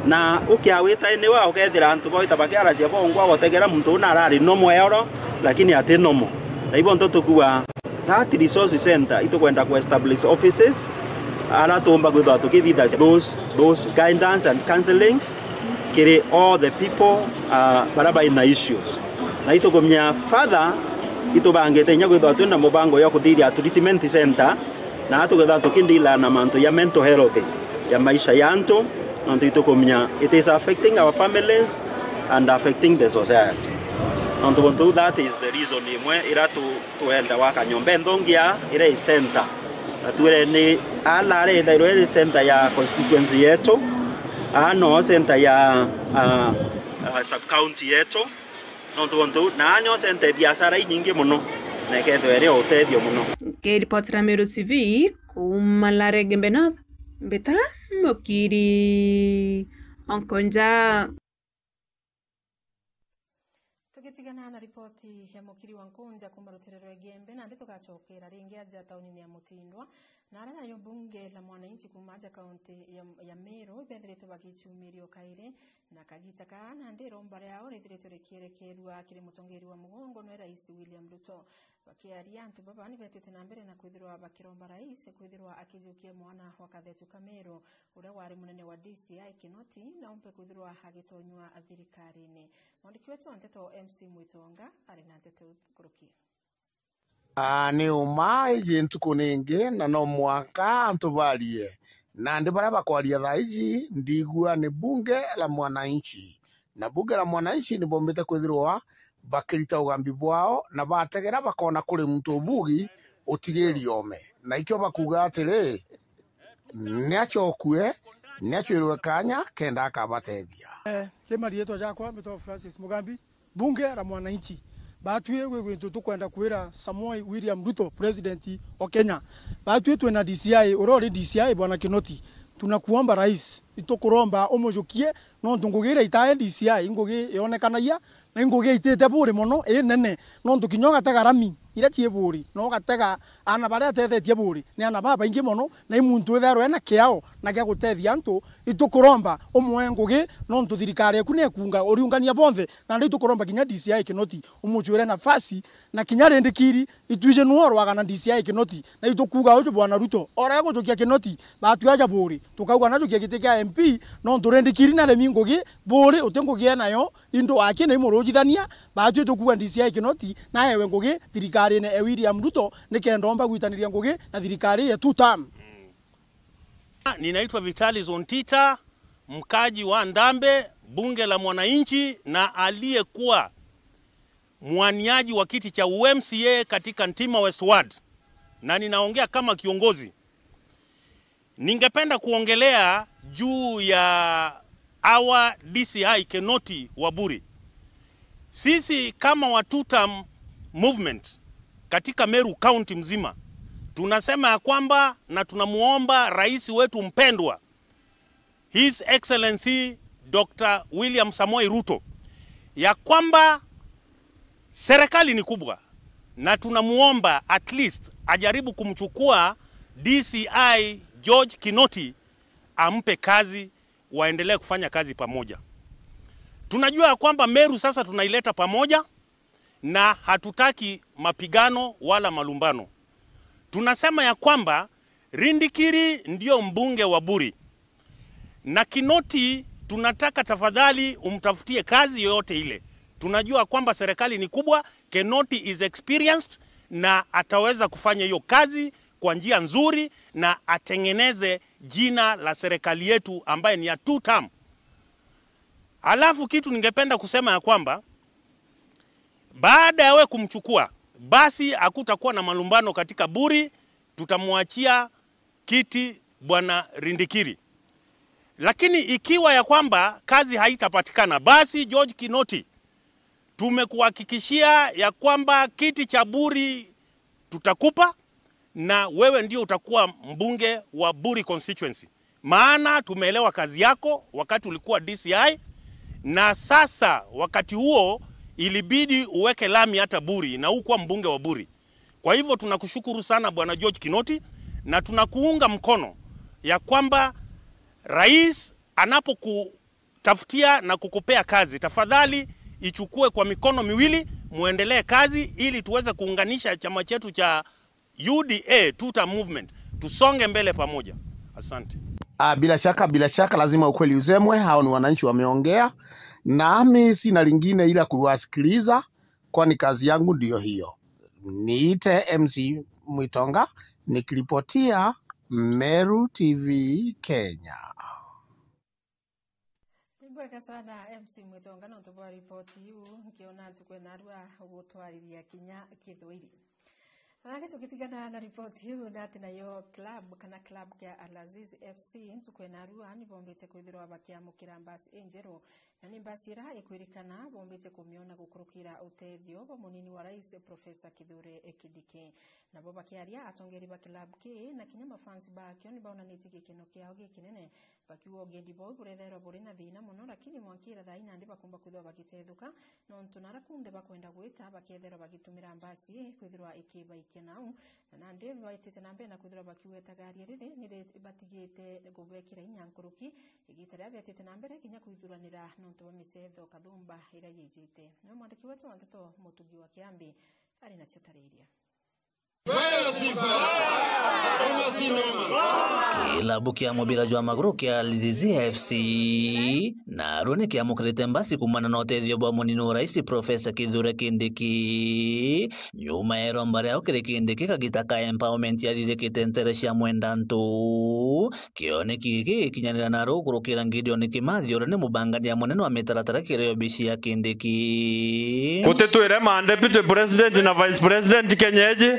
Na ukiawita anywhere, ukethira antu bawita bakiaracia bongwa gutegera muntu uu narari no mweyoro, lakini ati nomo. Na ibo nto tukuuga, that resource centre itukwenda ku establish offices, ara tuumba kwithirwa tukithithagia those, those guidance and counselling kiri all the people, uh, bara bai na issues. Na itukumenya further, itubangite inya kwithirwa twina mubango ya kuthiria treatment centre, na tukethirwa tukindila na mantu ya mental health ya maisha ya antu, nontu itukumenya it is affecting our families and affecting the society. Nontu buntu that is the reason imwe ira tu- twenda gwaka nyomba inthongia ira i center. Na twire ni ala ari ithairwe iri center ya constituency yetu, aa no center ya, ah, ah, sub county yetu, nontu buntu na aa nio center ya biashara inyingi mono, na ikethirwa iri o utethio mono. Nkiripotera Meru T V kuuma Laregembe North, mbita Mukiri Onkonja. Tugite Tigana na ripoti ya Mukiri wa Nkunja kuuma rutere rwa Igembe, nandi tugacokera ringi aja taunini ya Mutindwa, na aria nayo mbunge la mwananchi kuuma aja kaunti ya, ya Meru bethiritwe bagicumirio kairi, na kagita kaa nandi iromba riao rithiritwe rikierekerua kiri mutongeri wa mugongo nwe Rais William Ruto. Bakiaria, antu baba ni betite na mbere na kwithirwa bakiromba rais kwithirwa akijukia mwana wa Kathetu Kameru, uria wari munene wa D C I Kinoti, na umpe kwithirwa agitonywa thirikarine. Mwandiki wetu wa nteto M C Mwitonga ari na nteto nkuruki. Aa, ni uma iji ntuku ningi, na no mwanka antu barie. Nandi baria bakwaria thaa iji, ndigua ni bunge la mwananchi. Na bunge la mwananchi ni bombite kwithirwa bakirita ugambi bwao, na bategera bakona kuri muntu ubugi utigiri ome. Na ikio bakuga atiri, ni acokue, ni acwirwe kanya kenda akabatethia. Eh, kima riitwa jakwa mbitwa Francis Mugambi, bunge la mwananchi. Batwi gwi gwintu tukwenda kwira Samoei William Ruto, president o Kenya. Batwi twina D C I, uria uri D C I, bwana Kinoti. Tunakuomba rais, itukuromba umujukie, nontu ngugi iria itae D C I, i ngugi yonekanagia, na i ngugi itite buri mono, i nene. Nontu kinya ugatega rami iria cii buri, na ugatega aana baria atethetie buri, ni aana babaingi mono, na i muntu withairwa ena kiao na gia gutethia antu. Itukuromba umwe ngugi, nontu thirikari eku ni ekunga uriungania bonthe, na nandi itukuromba kinya D C I Kinoti umucwire nafasi, na kinya Rindikiri, itwiji nuu urwaga na D C I Kinoti, na itukuuga uju bwana Ruto, ora egujukia Kinoti, batwi aja buri, tukauga najukia giti kia M P, nontu Rindikiri naremi ngugi buri, uti ngugi enayo, into aki na imurujithania, batwi tukuuga D C I Kinoti, naewe ngugi thirikarine e William Ruto, nikenda omba gwitaniria ngugi na thirikari ya two term. Ninaitwa Vitalis Ontita, mkaji wa Ndambe, bunge la mwananchi, na aliyekuwa mwaniaji wa kiti cha U M C A katika Ntima West Ward, na ninaongea kama kiongozi. Ningependa kuongelea juu ya our D C I Kinoti wa Buri. Sisi kama wa two term movement katika Meru County mzima, tunasema ya kwamba na tunamuomba rais wetu mpendwa, His Excellency Doctor William Samoei Ruto, ya kwamba serikali ni kubwa, na tunamuomba at least ajaribu kumchukua D C I George Kinoti, ampe kazi, waendelee kufanya kazi pamoja. Tunajua ya kwamba Meru sasa tunaileta pamoja, na hatutaki mapigano wala malumbano. Tunasema ya kwamba Rindikiri ndio mbunge wa Buri, na Kinoti tunataka tafadhali umtafutie kazi yoyote ile. Tunajua kwamba serikali ni kubwa, Kinoti is experienced na ataweza kufanya hiyo kazi kwa njia nzuri na atengeneze jina la serikali yetu ambaye ni ya two term. Alafu kitu ningependa kusema ya kwamba baada ya we kumchukua, basi hakutakuwa na malumbano katika Buri, tutamwachia kiti bwana Rindikiri. Lakini ikiwa ya kwamba kazi haitapatikana, basi George Kinoti, tumekuhakikishia ya kwamba kiti cha Buri tutakupa, na wewe ndio utakuwa mbunge wa Buri constituency, maana tumeelewa kazi yako wakati ulikuwa D C I, na sasa wakati huo ilibidi uweke lami hata Buri na ukuwa mbunge wa Buri. Kwa hivyo tunakushukuru sana bwana George Kinoti, na tunakuunga mkono ya kwamba rais anapokutafutia na kukupea kazi, tafadhali ichukue kwa mikono miwili, muendelee kazi ili tuweze kuunganisha chama chetu cha U D A two term movement, tusonge mbele pamoja. Asante. Ah, bila shaka, bila shaka, lazima ukweli usemwe. Hao ni wananchi wameongea, nami sina lingine ila kuwasikiliza, kwani kazi yangu ndio hiyo. Niite M C Mwitonga, nikiripotia Meru T V Kenya. Ni bwega sana M C Mwitonga nontu bwa ripoti iu, nkiona ntukwena arua gutwariria kinya Kithweri. Nake tugitigana na ripoti iu, na ati nayo club kana club kia Al Aziz F C ntuku ya narua ni bombite kwithirwa bakiamukira mbasi injeru, na ni mbasi ira ikwirikana bombite kumiona gukurukira utethio bwa munini wa rais Professor Kithure Kindiki. Nabo bakiaria, atongeri ba club ki na kinya mafans bakio ni baonanitie gikeno kiao gikinene, bakiuga ugendi bwao burethairwa buri na thina mono, lakini mwankira thaa ii nandi bakumba kwithirwa bagitethuka, nontu nara kunthe bakwenda gwita bakethairwa bagitumira mbasi ii kwithirwa ikibaikia nau, na nandi baitite na mbere na kwithirwa bakiuga itagaria riri ni ribatigite gubekira inya nkuruki igita riria betite na mbere kinya kwithuranira nontu bwa micetho kathumba iria yijite. Niwe mwandiki wetu wa nteto Mutugi wa Kiambi ari nacio tariria. Kilabu kia mubira jwa maguru kia Al Aziz F C narua ni kiamukirite mbasi kumana na utethio bwa munini wa rais Professor Kithure Kindiki, nyuma ya iromba riao kiri Kindiki kagita ka empowerment yathithikite ntere cia mwenda ntu. Kioneki giki gikinyanira na rukurukira Gideon Kimathi, uria ni mubangania munene wa mitaratara kiri obici ya Kindiki. Gutitwire ma deputy president na vice president Kenya iji,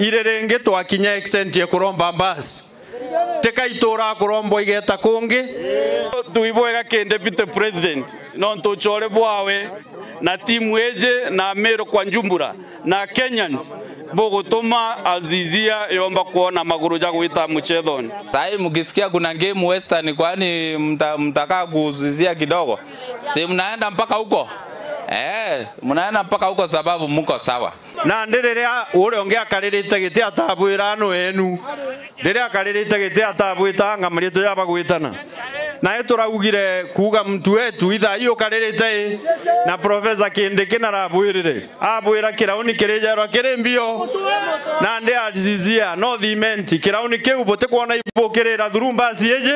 iri ringi twakinya extent ya kuromba mbasi. Tika itura kurombwa igeta kungi. Twi bwega ki deputy president, nontu uchore bwawe na timu iji na Meru kwa njumbura na Kenyans bugutuma Al Azizia yomba kuona maguru ja gwita muchethoni. Sai mkisikia kuna game Western, kwani mta-, mtakaa kuzizia kidogo? Si mnaenda mpaka huko? Eh, mnaenda mpaka huko sababu mko sawa. Nandi riria uria ungi akaririte giti atabwira anu enu, riria akaririte giti atabwita anga maritu jaba gwitana. Nae turaugire kuuga muntu wetu, ithaa ii ukaririte i, na Professor Kindiki narabwirire. Abwira kirauni kirijerwa kiri mbio, nandi Al Azizia no cement. Kirauni kiu butikwona ibukirira through mbasi iji.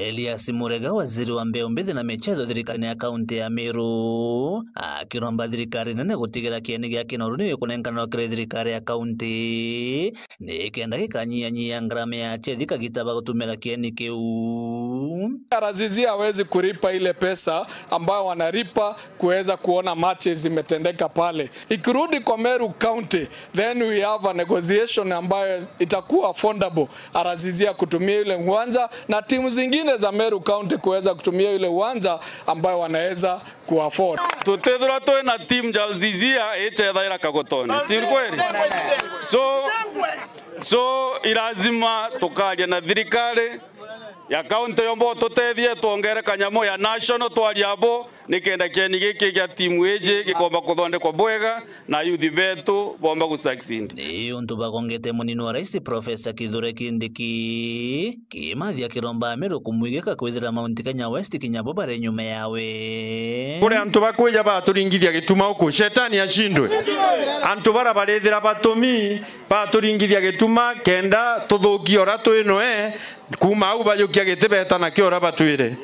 Elias Murega, waziri wa mbeu mbithi na michezo thirikarine ya kaunti ya Meru, akiromba thirikari nene gutigira kieni gia kinoru ni gikunenkanirwa kiri thirikari ya kaunti, nikenda gikanyihanyihia ngarama ya chethi kagita ba gutumira kieni kiu. Al Azizia hawezi kulipa ile pesa ambayo wanalipa kuweza kuona matches zimetendeka pale. Ikirudi kwa Meru County, then we have a negotiation ambayo itakuwa affordable, Al Azizia kutumia ile uwanja na timu zingine za Meru County kuweza kutumia ile uwanja ambayo wanaweza kuafford. Tutithirwa twi na timu ja Al Azizia ichethaira kagotone. Ti kweli? So, so, i lazima tukaria na thirikari ya county yomba ututethie twongere kanyamu ya national twaria abo, nikenda kieni giki gia timu iji gikomba kuthondekwa bwega na youth betu bomba gu succeed. Ni untu bagongete munini wa rais Professor Kithure Kindiki, Kimathi akiromba Ameru kumwigika kwithira Mount Kenya West kinya bo bari nyuma yawe. Kuri antu bakwija baturingithia gituma uku, shetani ashindwe. Antu bara barithira batumi baturingithia gituma kenda tuthukie ura twi noe, kuma au bajukia giti beta nakio ura batwire.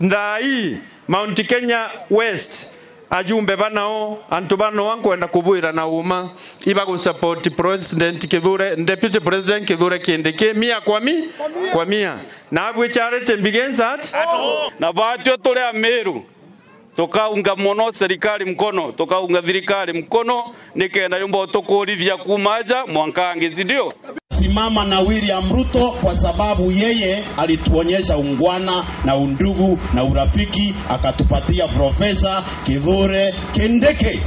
Thaa ii, Mount Kenya West, ajumbe banao, antu banao nkwenda kubwira na uma, iba gusupport President Kithure, Deputy President Kithure Kindiki, mia kwa mi-, kwa mia. Na abwi charity begins at. Na batio turi Ameru, tukaunga mono serikali mkono, tukaunga thirikari mkono, nikenda yumba utukurithia kuma aja mwanka angi, si ndio? Simama na William Ruto kwa sababu yeye alituonyesha ungwana na undugu na urafiki, akatupatia Profesa Kithure Kindiki.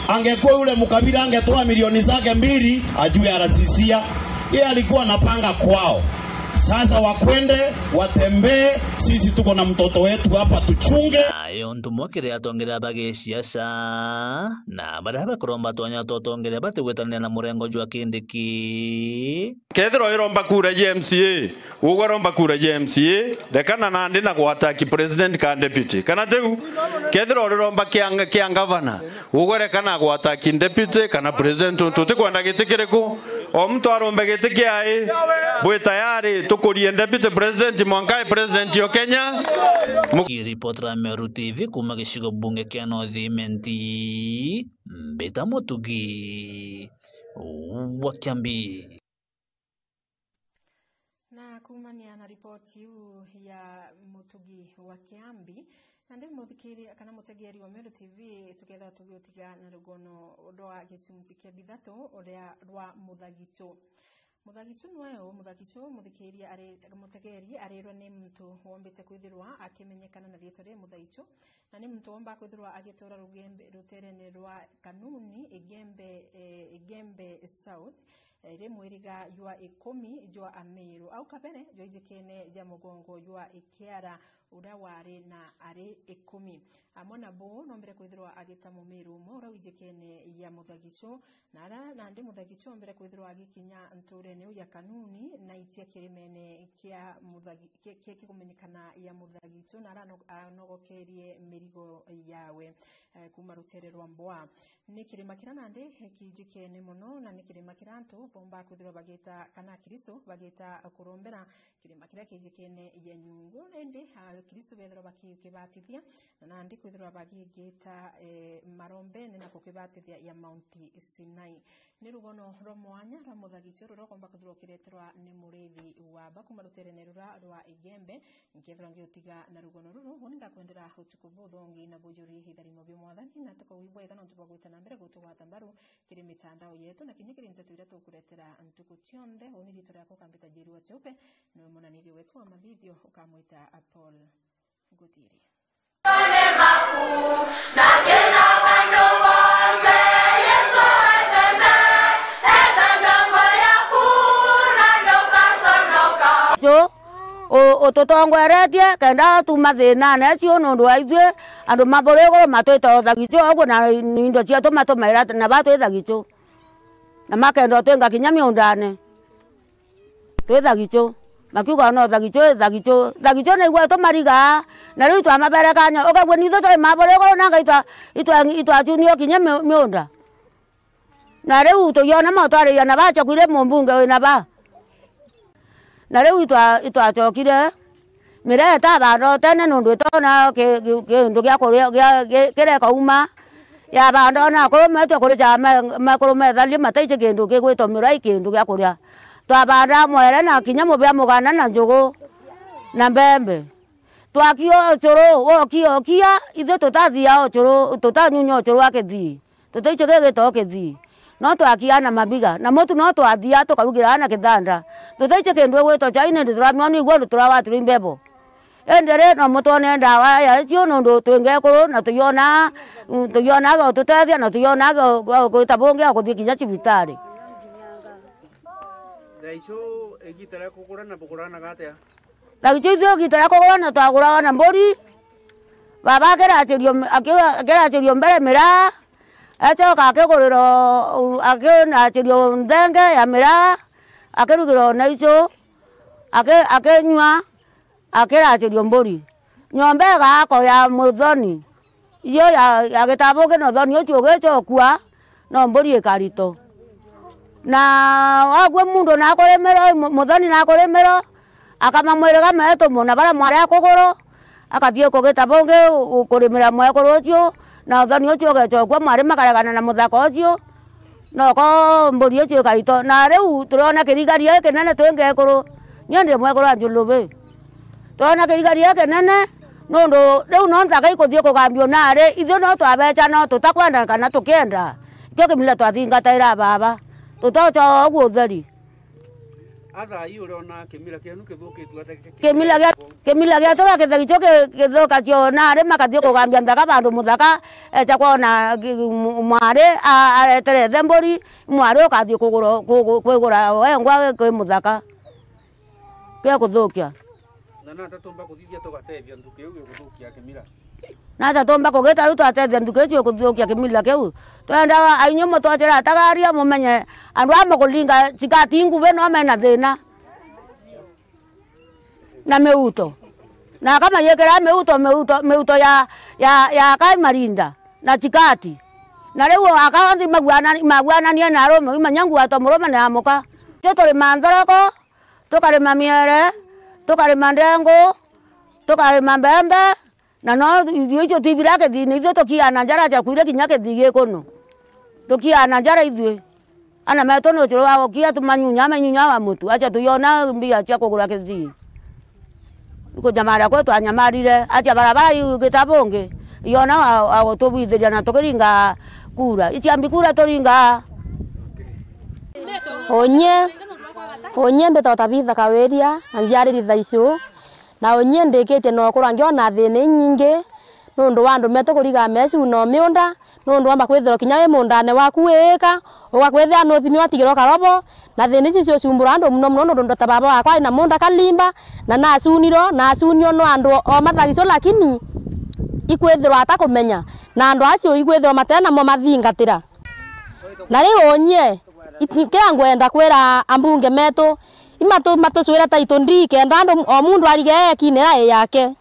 Angekuwa yule mkabila, angetoa milioni zake mbili, ajue Al Azizia. Yeye alikuwa anapanga kwao. Sasa wakwende, watembee, sisi tuko na mtoto wetu hapa, tuchunge. Nayo ntumwa kiri atongeria ba gisiasa na baria bakuromba twanya twa utongeria batigwitanira na murengo jwa Kindiki. Kethirwa wiromba kura ja M C A, ugwe romba kura ja M C A, rekana nandi na gwataki president kana deputy. Kana tiu? Kethirwa uriromba kia, kia ngavana, ugwe rekana gwataki deputy kana president, untu utikwenda giti kiriku. O muntu arombe giti kiai, bwi tayari tukurie deputy president mwanka e president o Kenya. Mu- Kiripotera Meru T V kuma gicigo bunge kia North Imenti, mbita Mutugi wa Kiambi. Na Kumania na ripoti iu ya Mutugi wa Kiambi, nandi muthikiria kana mutegeeri wa Meru T V, tukethirwa tugiotiga na rugono rwa gicunji kia bithatu uria rwa Muthagichu. Muthagichu nwe u? Muthagichu, muthikiria ari, mutegeeri, arirwe ni muntu wombite kwithirwa akimenyekana na riitwa ria Muthagichu, na ni muntu womba kwithirwa agituura rugembe-, ruteerene rwa Kanuni, Igembe, eh, Igembe South, eh, iri mwiriga jwa Ikumi jwa Amiru, au kabere jwa ijikene ja mugongo jwa Ikiara, uria wari na ari Ikumi. Amwe na buu, noombire kwithirwa agita Mumiru umwe uria wijikene ya Muthagichu, na ara nandi Muthagichu oombire kwithirwa agikinya ntuurene iu ya Kanuni, na aitia kirimene kia Muthagi-, ki-, ki-, kigumenyekana ya Muthagichu, na ara ano-, anogokerie mirigo yawe, eh, kuuma ruteere rwa Mbwa. Ni kirima kiria nandi kijikene mono, na ni kirima kiria antu boomba kwithirwa bagita, kana Akristo bagita kurombera, kirima kiria kijikene ya nyungu. Indi Akristo beethirwa bakikibatithia, na nandi kwithirwa bagigita, eh, marombene na kukibatithia ya Mount Sinai. Ni rugono rwa mwanya rwa Muthagichu ruria ukomba kwithirwa ukireterwa ni murithi wa ba kuuma ruteerene ruria rwa Igembe. Nkethirwa ngiutiga na rugono ruru, uni ngakwendera utuku buthongi na bujuri itharimo bia Mwathani, na tukauwi bwega nontu bwa gwita na mbere gutugwata mbaru kiri mitandao yetu, na kinya kiri nteto iria tukuretera ntuku cionthe. Uni riitwa riakwa ukambita Njeri wa Cheupe, niwe munaniria wetu wa mathithio, ukamwita Paul Ngutiri. Chu, u-, ututongoretie kenda tuma thiinane cio nundu wa ithui andu ma buri iguru matwita o Thagichu uguo, na indo cietu matumaira na ba twi Thagichu, na makenda utwinga kinya miundane. Twi Thagichu. Makiuga no Thagichu, Thagichu. Thagichu nigwe tumarigaa. Na riu twamabere kanya, ukagua nithu turi mabore iguru nanga itwa, itwa, itwachunio kinya mi-, miunda. Na riu tugiona mautwariria na bacha kwire mumbunge wina ba. Na riu itwa-, itwachokire. Miraa itabanda o tene nundu itona ki-, ki-, kindu gia kuria, gia, gi-, kireka uma. Yabanda ona akuru meetwa kuricha me-, mekuru metharie mataichi kindu kigwitwa miraa i kindu gia kuria. Twabanda mwere na kinya mubia mugana na njugu na mbembe. Twakia ucuru, wokia, okia, ithui tutathia ucuru, tutanyunya ucuru wa kithii. Tutaichi gigitoo kithii. No twakiaa na mabiga, na mutu no twathia tukarugiraa na kithanda. Tutaichi kindu igwitwa chai, nindi turamia ni igua ndu turawatirwa imbebo. Indi ri, no mutwone ndawa ya icio nundu twi ngekuru, na tuyona, tuyona ga ututethia, na tuyona ga, ga gwita bungi ga kuthii kinya cibitari. Thaa icio igita ria kugura na buguranaga atia? Thaa icio ithui igita ria kugura na twaguraga na mburi, baba akirachirio, aki-, akirachirio mbere miraa, acoka akigurira, akirachirio nthenge ya miraa, akirugirwa na icio, aki-, akinyua, akirachirio mburi. Nyomba igako ya muthoni, iyo ya, ya gitabu kina uthoni ucio ugichokua, no mburi ikarito. Na wagua mundu nakurimiro, mu-, muthoni nakurimiro, akama mwiriga meetu muna baria mwari akuguru, akathii kugita bungi u-, kurimira mwekuru ucio, na uthoni ucio ugechokua, mwari makaregana na muthaka ucio. Noko mburi icio ikarito. Na riu turiona kirigari gikinene twi ngekuru. Ni ndi mwekuru wa Njulubi. Turiona kirigari gikinene, nundu riu no nthaka ikuthii kugambio nari, ithui no twabecha no tutakwenda kana tukienda. Ikio kimila twathingataira baba. Tutocha oguo utheri. Atha ii uriona kimila kienu kithukitue atia? Kimila gia, kimila gietu gia Kithagichu ki-, githukachio nari makathii kugambia nthaka bandu muthaka, echa kwona ki-, mu-, mwari a-, aretere ithe mburi, mwari ukathii kugura, kugu-, kwigura wengwa kwi muthaka. Kia kuthukia. Na nata tumba kuthithia tugatethia nthuki iu ya kuthukia kimila? Nata tumba kugita riu twatethia nthuki icio kuthukia kimila kiu? Twenda ainyuĩ mutwachire atagaria, mumenye andu aa mukuringa chikati nguvi no mena thina na miuto. Na akamayikira miuto, miuto, miuto ya, ya, ya kai marinda na chikati. Na riu akaonthi maguanani-, maguananie na arume, imanya nguato murume na amuka. Cio turima nthoroko, tukarima miere, tukarima ndengu, tukarima mbembe, na no ithui icio twibira kithiini, ithui tukiana njara cia kwire kinya kithii gikunu. Tukiana njara ithui. Ana metu ni ucuru wa gukia tumanyunya, manyunya wa mutu. Acha tuyona mbia cia kugura kithii. Kunyamara kwetu anyamarire. Acha barabara igita bungi. Yona wa, wa gutubwithiria na tukiringa kura. Iciambi kura turinga. Unyie, unyie mbitagwa Tabitha Kawiria, na njiariri Thaicu. Na unyie ndikitie no kurwa ngiona thina inyingi, nundu wa andu metu kuriga mecu na miunda, nundu wamba kwithirwa kinya wi mundane waku wiika, ugakwithira nuthimi watigirwa karobo, na thina ici ciucumbura andu muno muno, nundu ndo ta baba wakwa ari na munda Kalimba, na nacunirwo, nacunio no andu o mathagicu, lakini ikwithirwa atakumenya, na andu acio ikwithirwa matena mo mathingatira. Na riu unyie, iti-, kiria ngwenda kwira ambunge metu, imatu-, matucwire title deed, kenda andu, o mundu arige ekine ya yake.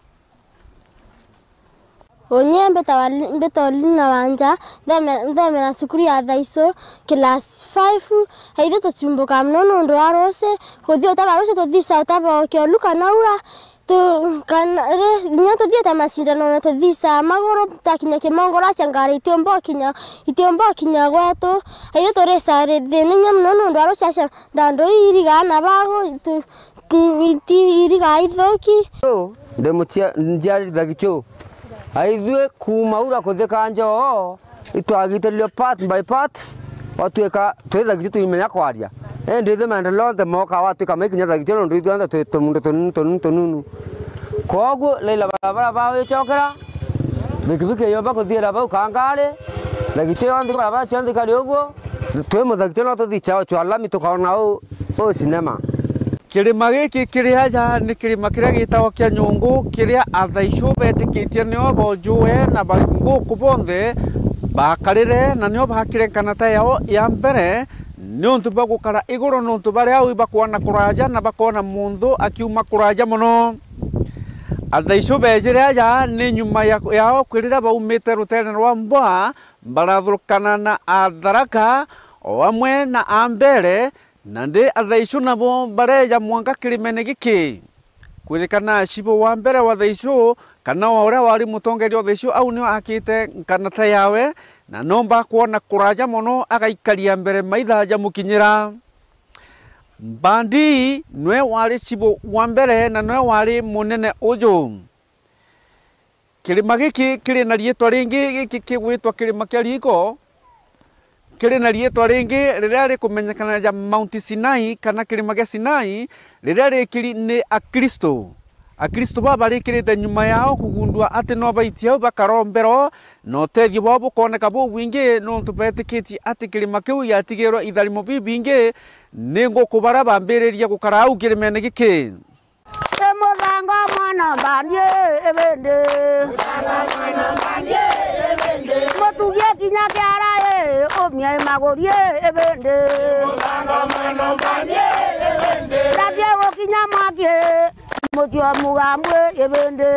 Unyie mbitagwa Li-, mbitagwa Lina Wanja, nthome-, nthomera cukuru ya Thaicu, class five. Aithe tucumbuka muno nundu wa ruci, kuthii utaba ruci, tuthica utaba o kiolu kana ura, tu-, kana, ri-, kinya tuthiite macindano na tuthica maguru, takinya Kimongoro acia ngari itiumba ukinya, itiumba ukinya gwetu. Aithe turica ri-, thina inya muno nundu wa ruci acia ndandu ii irigaa na bagu, tu-, tu-, iti-, irigaa ithuki. Ndi mucia-, njiariri Thagichu. Aithui kuuma ura kuthika njoo, itwagitiririo part by part, gwatuika twi Thagichu twimenya kwaria. Indi ithui maendeleo onthe moka gwatuika maikinya Thagichu nondu ithui onthe twi tumundu tunini, tunini, tunini. Kwoguo, Raila barabara bawicokera, bikibiki yomba kuthiira bau Kangari, Thagichu yonthe, barabara cionthe ikari uguo, twi Muthagichu no tuthii chao chwa lami tukaona u, u cinema. Kirima giki kiri aja ni kirima kiria gitagwa kia Nyungu, kiria Athaichu betikitie nio bonjue na banguku bonthe bakarire, na nio bakire nkanata yao ya mbere niuntu bwa gukara iguru, niuntu bari au ibakwona kuraja na bakona muntu akiuma kuraja mono. Athaichu bejire aja ni nyuma ya, yao kwi riria baumite ruteere rwa Mbwa, barathurukana na Atharaka o amwe na Ambere, Nandi Athaichu nabo bareeja mwanka kirimene giki. Kwirikana Cibo wa mbere wa Thaichu, kana wa uria wari mutongeria wa Thaichu, au nio akite nkanata yawe, na nomba kwona kuraja mono agaikaria mbere maitha jamukinyira. Mbandi nwe wari Cibo wa mbere na nwe wari munene uju. Kirima giki kiri na riitwa ringi, giki kigwitwa kirima kia riiko, kiri na riitwa ringi riria rikumenyekana ja Mount Sinai, kana kirima gia Sinai, riria rikiri ni Akristo. Akristo baba barikirite nyuma yao kugundua ati no baitie au bakarombero, na utethio bwao bukooneka bubwingi, nontu betikitie ati kirima kiu giatigirwe itharimo bibingi ni nguku baria bambiririe gukara au kirimene giki. Ĩ muthanga mwana mbandi ĩ bindi. Mutugie kinya kiara ĩ, umie maguri ĩ bindi. Ndathie gukinya mwaki ĩ, mucio mugamu ĩ bindi.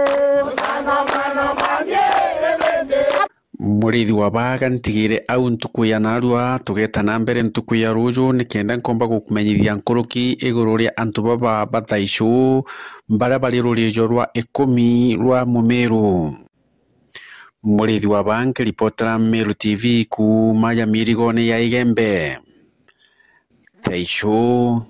Muriithi wa baaga ntigire au ntuku ya naarua, tugeeta na mbere ntuku ya ruuju nikenda nkomba gukumenyithia nkuruki iguru ria antu baba ba Thaichu, baria bari ruriijo rwa ikumi rwa Mumiru. Muriithi wa baa nkiripotera Meru T V kuuma ya mirigone ya Igembe. Thaichu.